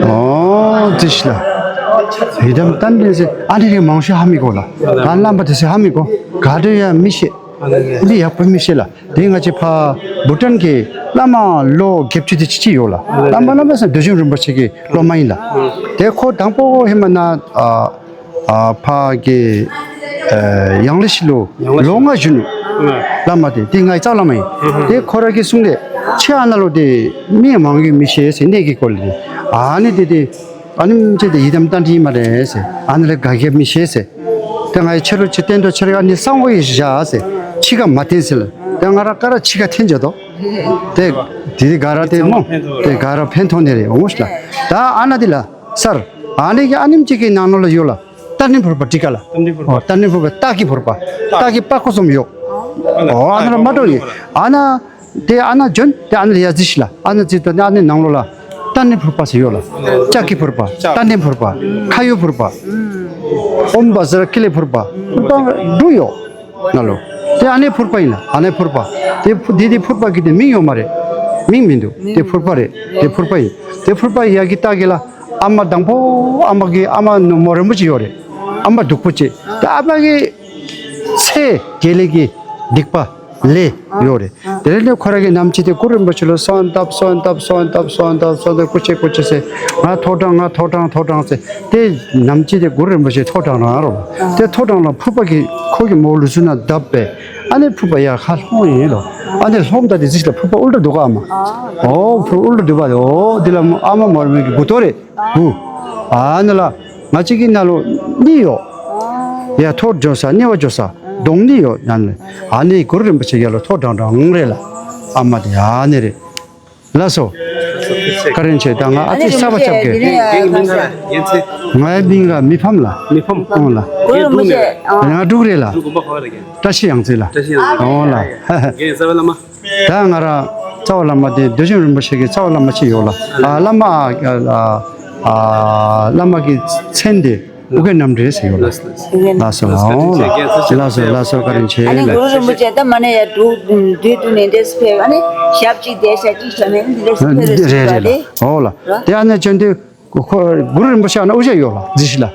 ཨོ་ཙི་ཤི་ལ། ཡི་དམ་རྟ་མགྲིན་ཟེར་ཨ་ནི་རེ་མང་ཤོས་ཧ་མི་གོ་ལ། ད་རྣམ་པ་དེ་ཚོ་ཧ་མི་གོ། ག་འདྲ་ཡང་མི་ཤེས། འདི་ཡག་པོ་མི་ཤེས་ལ། དེ་ང་ཚོ་ཕ་བྷུ་ཊན་གྱི་བླ་མ་ལོ་བརྒྱད་ཅུ་དེ་ཅི་ཅི་ཡོད་ལ། བླ་མ་བླ་མ་ཟེར་བདུད་འཇོམས་རིན་པོ་ཆེ་གི་སློབ་མ་ཡིན་ལ། དེ་ཁོ་དང་པོ་ཧི་མ་ན་ཨ་ཨ་ཕ་གི་ཨ་ཡང་ལེ་ཤི་ལོ་ཡང་ལེ་ཤི་ལོ་ངོ་ཞུ་ནུ། ཨ། བླ་མ་དེ་དེ་ང་ཡི་རྩ་བླ་མ་ཡིན། ཨ་ཧ། དེ་ཁོ་ར་གི་གསུང་ལས་ཆེ་ཨ་ན་ལོ་དེ་མི་མང་ཡུལ་མི་ཤེས་ཟེར་གནས་ཀྱི་སྐོར་ལས་དེ་ཨ་ནི་དེ་དེ་ཨ་ནི་ཅེ་དེ་ཡི་དམ་རྟ་མགྲིན་མ་རེད་ཟེར། ཨ་ནི་ལས་དགའ་རྒྱལ་མི་ཤེས་ཟེར། དེ་ང་ཡི་ཆེ་རུ་ཆེ་བསྟན་དུ་ཆེ་རུ་ཨ་ནི་གསང་བ་ཡི་བཞག་ཟེར། ཕྱི་ཁ་མ་བསྟན་ཟེར་ལ། དེ་ང་ར་ཀ་ར་ཕྱི་ཁ་འཐེན་བྱ་དོ། དེ་དེ་དེ་ག་ར་དེ་མོ་དེ་ག་ར་ཕན་ཐོགས་ནི་རེད་འོང་ཤི་ལ། ད་ཨ་ན་དེ་ལ། སར། ཨ་ནི་གི་ཨ་ནིམ་གཅིག་གི་ནང་ནོ་ལ་ཡོད་ལ། རྟ་མགྲིན་ཕུར་པ་ཏི་ཀ་ལ། རྟ་མགྲིན་ཕུར་པ། ཨོ། རྟ་མགྲིན་ཕུར་པ་སྟག་གི་ཕུར་པ། སྟག་གི་པགས་ཀོ་གསུམ་ཡོད། ཨོ་ཨ་ན་ལ་མ་འགྲོ་ཡི། ཨ་ན། དེ་ཨ་ན་འཇོན་དེ་ཨ་ན་ལ་ཡ་ཛི་ཤི་ལ། ཨ་ན་ཛི་ཏ་ནི་ཨ་ནི་ནང་ལོ་ལ། རྟ་མགྲིན་ཕུར་པ་ཟེར་ཡོད་ལ། ལྕགས་ཀྱི་ཕུར་པ། རྟ་མགྲིན་ཕུར་པ། ཁ་ཡོ་ཕུར་པ། ཨོམ་བཛྲ་ཀི་ལི་ཕུར་པ། ཕུར་པ་འབྲུ་ཡོད། ང་ལོ། དེ་ཨ་ནེ་ཕུར་པ་ཡིན་ལ། ཨ་ནེ་ཕུར་པ། དེ་ཕུ་དེ་དེ་ཕུར་པ་གི་དེ་མིང་ཡོད་མ་རེད། མིང་མི་འདུག་དེ་ཕུར་པ་རེད། དེ་ཕུར་པ་ཡིན། དེ་ཕུར་པ་ཡ་གི་ཏ་གི་ལ། ཨ་མ་དང་པོ་ཨ་མ་གི་ཨ་མ་ནུ་མོ་རིན་པོ་ཆེ་ཡོད་རེད། ཨ་མ་སྡུག་པོ་ཆེ། ད་ཨ་མ་གི་ཚེ་དགེ་ལེགས་ཀྱི་སྡིག་པ་ལས་ཡོད་རེད། དེ་ལས་ནི་ཁོ་ར་གི་ནམ་ཅི་དེ་གུ་རུ་རིན་པོ་ཆེ་ལ་གསོལ་བ་བཏབ། གསོལ་བ་བཏབ། གསོལ་བ་བཏབ། གསོལ་བ་བཏབ། སྐུ་མཁྱེན་སྐུ་མཁྱེན་ཟེར། ང་ཐོག་དྲངས། ང་ཐོག་དྲངས། ཐོག་དྲངས་ཟེར། དེ་ནམ་ཅི་དེ་གུ་རུ་རིན་པོ་ཆེ་ཐོག་དྲངས་རང་རོ། དེ་ཐོག་དྲངས་ལ་ཕུར་པ་གི་ཁོ་གི་མོ་ལུས་སུ་ན་བརྡབས་པས། ཨ་ནི་ཕུར་པ་ཡར་ཁ་ལྷོང་ཡིན་རོ། ཨ་ནི་ལྷོང་ད་དེ་ཟིག་ལ་ཕུར་པ་ཨུལ་ཏྲ་འདུག་ག་ཨ་མ། ཨོ་ཕུར་ཨུལ་ཏྲ་འདུག་ག་ཨོ་དེ་ལ་ཨ་མ་མོ་ར་མི་གི་དགུ་ཐོ་རེད། བུ། ཨ་ནི་ལ། ང་གཅིག་གི་ན་ལོ་གཉིས་ཡོད། ཡ་ཐོ་འཇོ་ས་གཉིས་པ་འཇོ་ས་གདོང་གཉིས་ཡོད་ཡང་ནི། ཨ་ནི་གུ་རུ་རིན་པོ་ཆེ་ཡ་ལོ་ཐོ་དྲང་དྲང་རེད་ལ། ཨ་མ་དེ་ཨ་ནི་རེད། ལགས་སོ། བཀའ་དྲིན་ཆེ། ད་ང་ཨ་ཙི་ས་བ་ཆབ་གེ། ངའི་མིང་ལ་མི་ཕམ་ལ། མི་ཕམ། ཨོ་ལ། ང་འབྲུག་རེད་ལ། བཀྲ་ཤིས་གཡང་རྩེ་ལ། ཨོ་ལ། ད་ང་ར་རྩ་བ་བླ་མ་དེ་བདུད་འཇོམས་རིན་པོ་ཆེ་གི་རྩ་བ་བླ་མ་ཅིག་ཡོད་ལ། ཨ་བླ་མ་ཨ་ཨ་བླ་མ་གི་མཚན་དེ་ཨུ་རྒྱན་རྣམ་འདྲེན་ཟེར་ཡོད་ལ། ལགས་སོ་ལགས་སོ་ལགས་སོ་བཀའ་དྲིན་ཆེ་ཨ་ནི་ལགས། གུ་རུ་རིན་པོ་ཆེ་ད་མ་ནས་ཡ་འབྲུག་བདུད་དུ་ནས་འདྲེས་ཕེབས། ཨ་ནི་ཞབས་ཅིག་བསྡད་ཞབས་ཅིག་བྱས་ནས་འདི་འདྲ་སུ་ཕེབས་རེད་ཟེར་བ་དེ། འོ་ལ། དེ་ཨ་ནི་བྱོན་དུས་ཁོ་གུ་རུ་རིན་པོ་ཆེ་ཨ་ན་ཨུ་རྒྱན་ཡོད་ལ་ཛི་ཤི་ལ།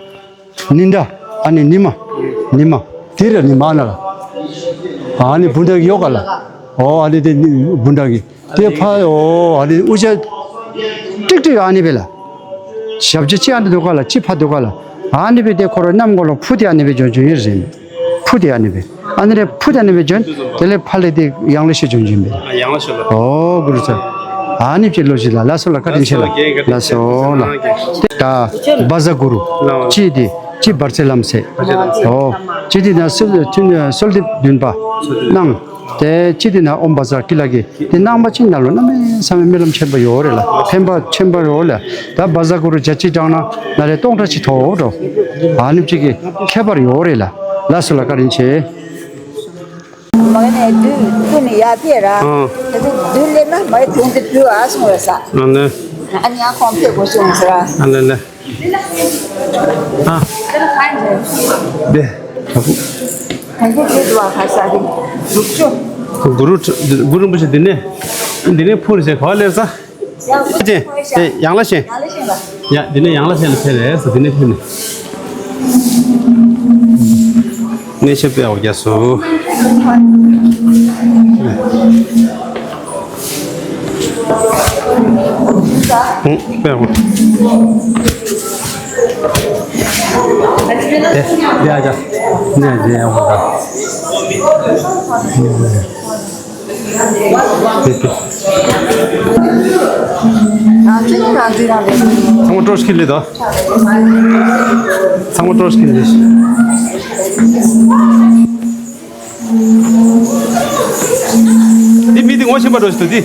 ནི་འདྲ། ཨ་ནི་ཉི་མ། ཉི་མ། དེ་རེད་ཉི་མ་ཨ་ན་ལ། ཨ་ནི་བུ་འདྲ་གི་ཡོད་ག་ལ། ཨོ་ཨ་ནི་དེ་བུ་འདྲ་གི། དེ་ཕ་ཨོ་ཨ་ནི་ཨུ་ཅག་ཏིག་ཏིག་ཨ་ནི་བེ་ལ། ཞབས་ཕྱི་ཅི་ཨ་ནི་འདུག་ག་ལ་ཅི་ཕ་འདུག་ག་ལ། ཨ་ནི་བེ་དེ་ཁོ་རོ་གནམ་སྒོ་ལ་ཕུ་དེ་ཨ་ནི་བེ་འཇོན་འཇོན་ཡིན་རེད། ཕུ་དེ་ཨ་ནི་བེ། ཨ་ནི་རེ་ཕུ་དེ་ཨ་ནི་བེ་འཇོན། དེ་ལས་ཕ་ལས་དེ་ཡང་ལེ་ཤི་འཇོན་འཇོན་བེ། ཡང་ལེ་ཤི་ལ། ཨོ་གུ་རུ་ཚ། ཨ་ནི་བཅས་ལོ་ཞིག་ལ་ལ་སོ་ལ་བཀའ་དྲིན་ཆེ་ལ་ལ་སོ་ལ། ད་བཛྲ་གུ་རུ། ཅི་དེ་ཅི་བར་ཚེ་ལམ་སེ། ཨོ་ཅི་དེ་ན་སོལ་ཐུན་སོལ་འདེབས་བདུན་པ་གནང་། དེ་ཅི་དེ་ན་ཨོམ་བཛྲ་ཀི་ལ་གི་དེ་གནང་པ་ཅི་ན་ལོ་ན་མེ་ས་མེ་རྨི་ལམ་ཆེན་པོ་ཡོད་རེད་ལ། ཕན་པ་ཆེན་པོ་ཡོད་ལ། ད་བཛྲ་གུ་རུ་བརྒྱ་གཅིག་བགྲངས་ན་ན་རེ་སྟོང་ཕྲག་གཅིག་ཐོག་འགྲོ། ཨ་ནི་གཅིག་གི་ཁྱད་པར་ཡོད་རེད་ལ། ལ་སོ་ལ་བཀའ་དྲིན་ཆེ། མ་གི་ནས་བདུད་བདུད་ནི་ཡར་ཕེབས་ར། ཨང་། དེ་ཚོ་བདུད་སླེབས་ན་མ་གི་དུང་དེ་བུད་ཨ་སོང་ར་ས། ཨ་ནི། ཨ་ནི་ཨ་ཁོང་ཕེབས་དགོས་སོང་ཟེར་ར། ཨ་ནི་ནི། ཨ། དེ། གང་གི་བདུད་བ་ཁ་ས་དེ་འདུག་ཅོ། གུ་རུ་གུ་རུ་རིན་པོ་ཆེ་འདི་ནས་འདི་ནས་འཕུར་ཟེར་ག་བ་སླེབས་ས། ཡང་ལ་ཤེས། ཡང་ལ་ཤེས་ལ། ཡ་འདི་ནས་ཡང་ལ་ཤེས་ལ་ཕེབས་རེད་ཟེར་འདི་ནས་ཕེབས་ནས། གནས་ཆེན་དཔེ་འོ་རྒྱ་སུ། ཧུང་དཔེ་འོ། དེ་དེ་ཨ་ཅག་ནས་ནས་ཡང་ཧོ་ད། ཚང་མ་སྤྲོ་སྐྱིད་ལེ་དོ། ཚང་མ་སྤྲོ་སྐྱིད་ལེ། འདི་མི་འདི་ངོ་ཤེས་པ་འགྲོ་ཞིག་འདུག་འདི།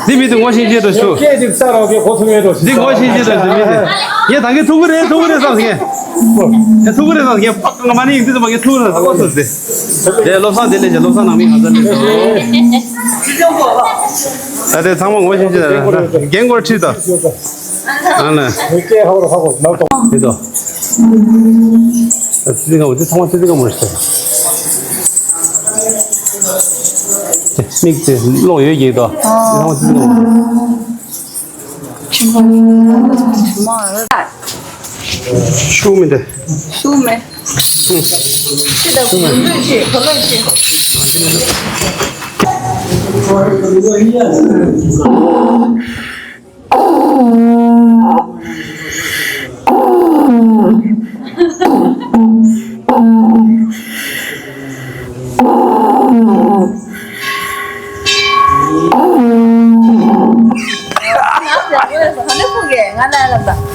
འདི་མི་འདི་ངོ་ཤེས་ཀྱི་འགྲོ་ཞིག་འདུག་སྐད་ཅིག་ས་རོགས་ཀྱི་གོ་ཐུབ་མེད་འགྲོ་ཞིག་འདི་ངོ་ཤེས་ཀྱི་འགྲོ་ཞིག་མི་འདི། ངས་ད་གིན་ཐུག་གི་རེད་ཐུག་གི་རེད་བསམ་ཟིན། ངས་ཐུག་གི་རེད་བསམ་ཟིན། ངས་པག་ང་མ་ནི་ཡིན་འདི་ཙམ་པ་ངས་ཐུག་གི་རེད་ཟ་གོ་ཐུབ་ཟིན། དེ་བློ་བཟང་དེ་ལས་ཀྱི་བློ་བཟང་ནང་མི་ང་ཚ་ལས། ད་དེ་ཚང་མ་ངོ་ཤེས་ཀྱི་རེད། རྒན་སྐོར་ཁྲིད་དང་། ཨ་ལ། མི་སྐད་ཧ་གོ་ཧ་གོ་ནག་ཏོ། དེ་དོ། ཙི་ཙི་ག་མོ་དེ་ཚང་མ་ཙི་ཙི་ག་མོ་རེད་ཤག་མིག་དེ་གློག་ཡོད་ཀྱི་དོ། དེ་ཚང་མ་ཙི་ཙི་ག་མོ་རེད། ཆུ་མི་འདི། ཆུ་མེ། ཁྱེད་ད་གོམ་བགྲོད་བྱེད་གོ་ལོག་བྱེད།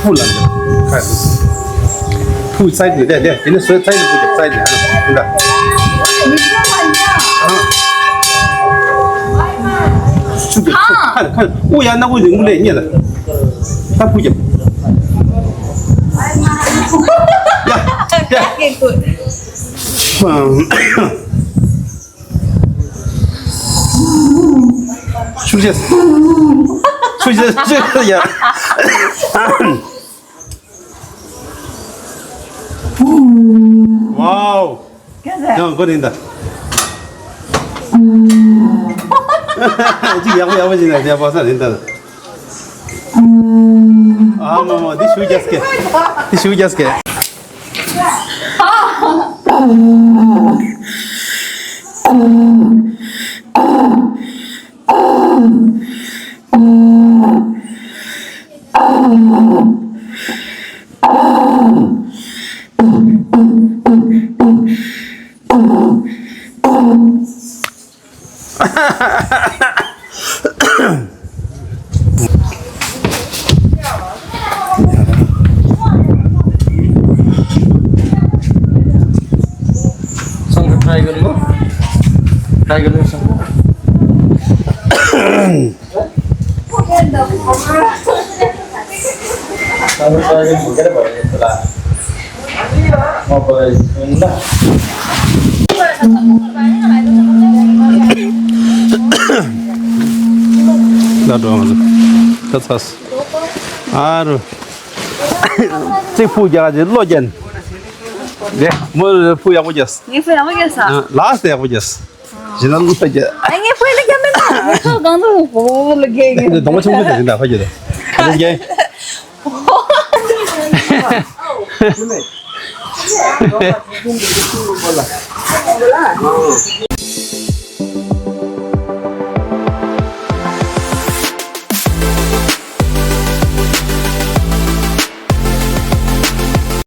ཕུ་ལ་འདི། ཕུ་སའི་ཌི་ནས་དེ་དེ་དེ་ནས་སོའི་སའི་ཌི་ཕུ་རྒྱབ་སའི་ཌི་ནས་ཨ་ནི་འདི། ཁ་ཁ་ཨུ་ཡ་ན་ཀུ་ནི་ངུ་ལེ་ཉེ་ལ། ད་ཕུ་རྒྱབ། ཡ་ཡ། ཤུགས་ཆེ། ཤུགས་ཆེ་ཤུགས་ཆེ་ཡ། ཝའོ། ཡང་གོ་རིང་ད། ཅིག་ཡག་པོ་ཡག་པོ་ཅིག་ན་དེ་པ་ས་རིང་ད། ཨ་མ་མ་འདི་ཤུགས་རྒྱག་སྐད། འདི་ཤུགས་རྒྱག་སྐད། སང་གི་ཊ་རའི་གི་ལོ། ཊ་རའི་གི་ལོ་སང་། ད་འགྲོ་ང་ཚོ། ད་ཚ། ཨ་རུ། གཅིག་ཕུག་རྒྱག་གཅིག་བློ་རྒྱན། རེད་མོ་ཕུག་ཡག་པོ་རྒྱག་ངས་ཕུག་ཡག་པོ་རྒྱག་ས། ལགས་སེ་ཡག་པོ་རྒྱག་གཞན་ལ་བློ་རྒྱག་ཨ་ངས་ཕུག་ལ་རྒྱག་མེད་ན་ངས་ཕུག་གང་དུ་བོ་ལ་རྒྱག་གི་གདོང་པ་ཆུང་ཆུང་དེ་ཟིན་ད་ཕ་རྒྱུད་དེ་རྒྱག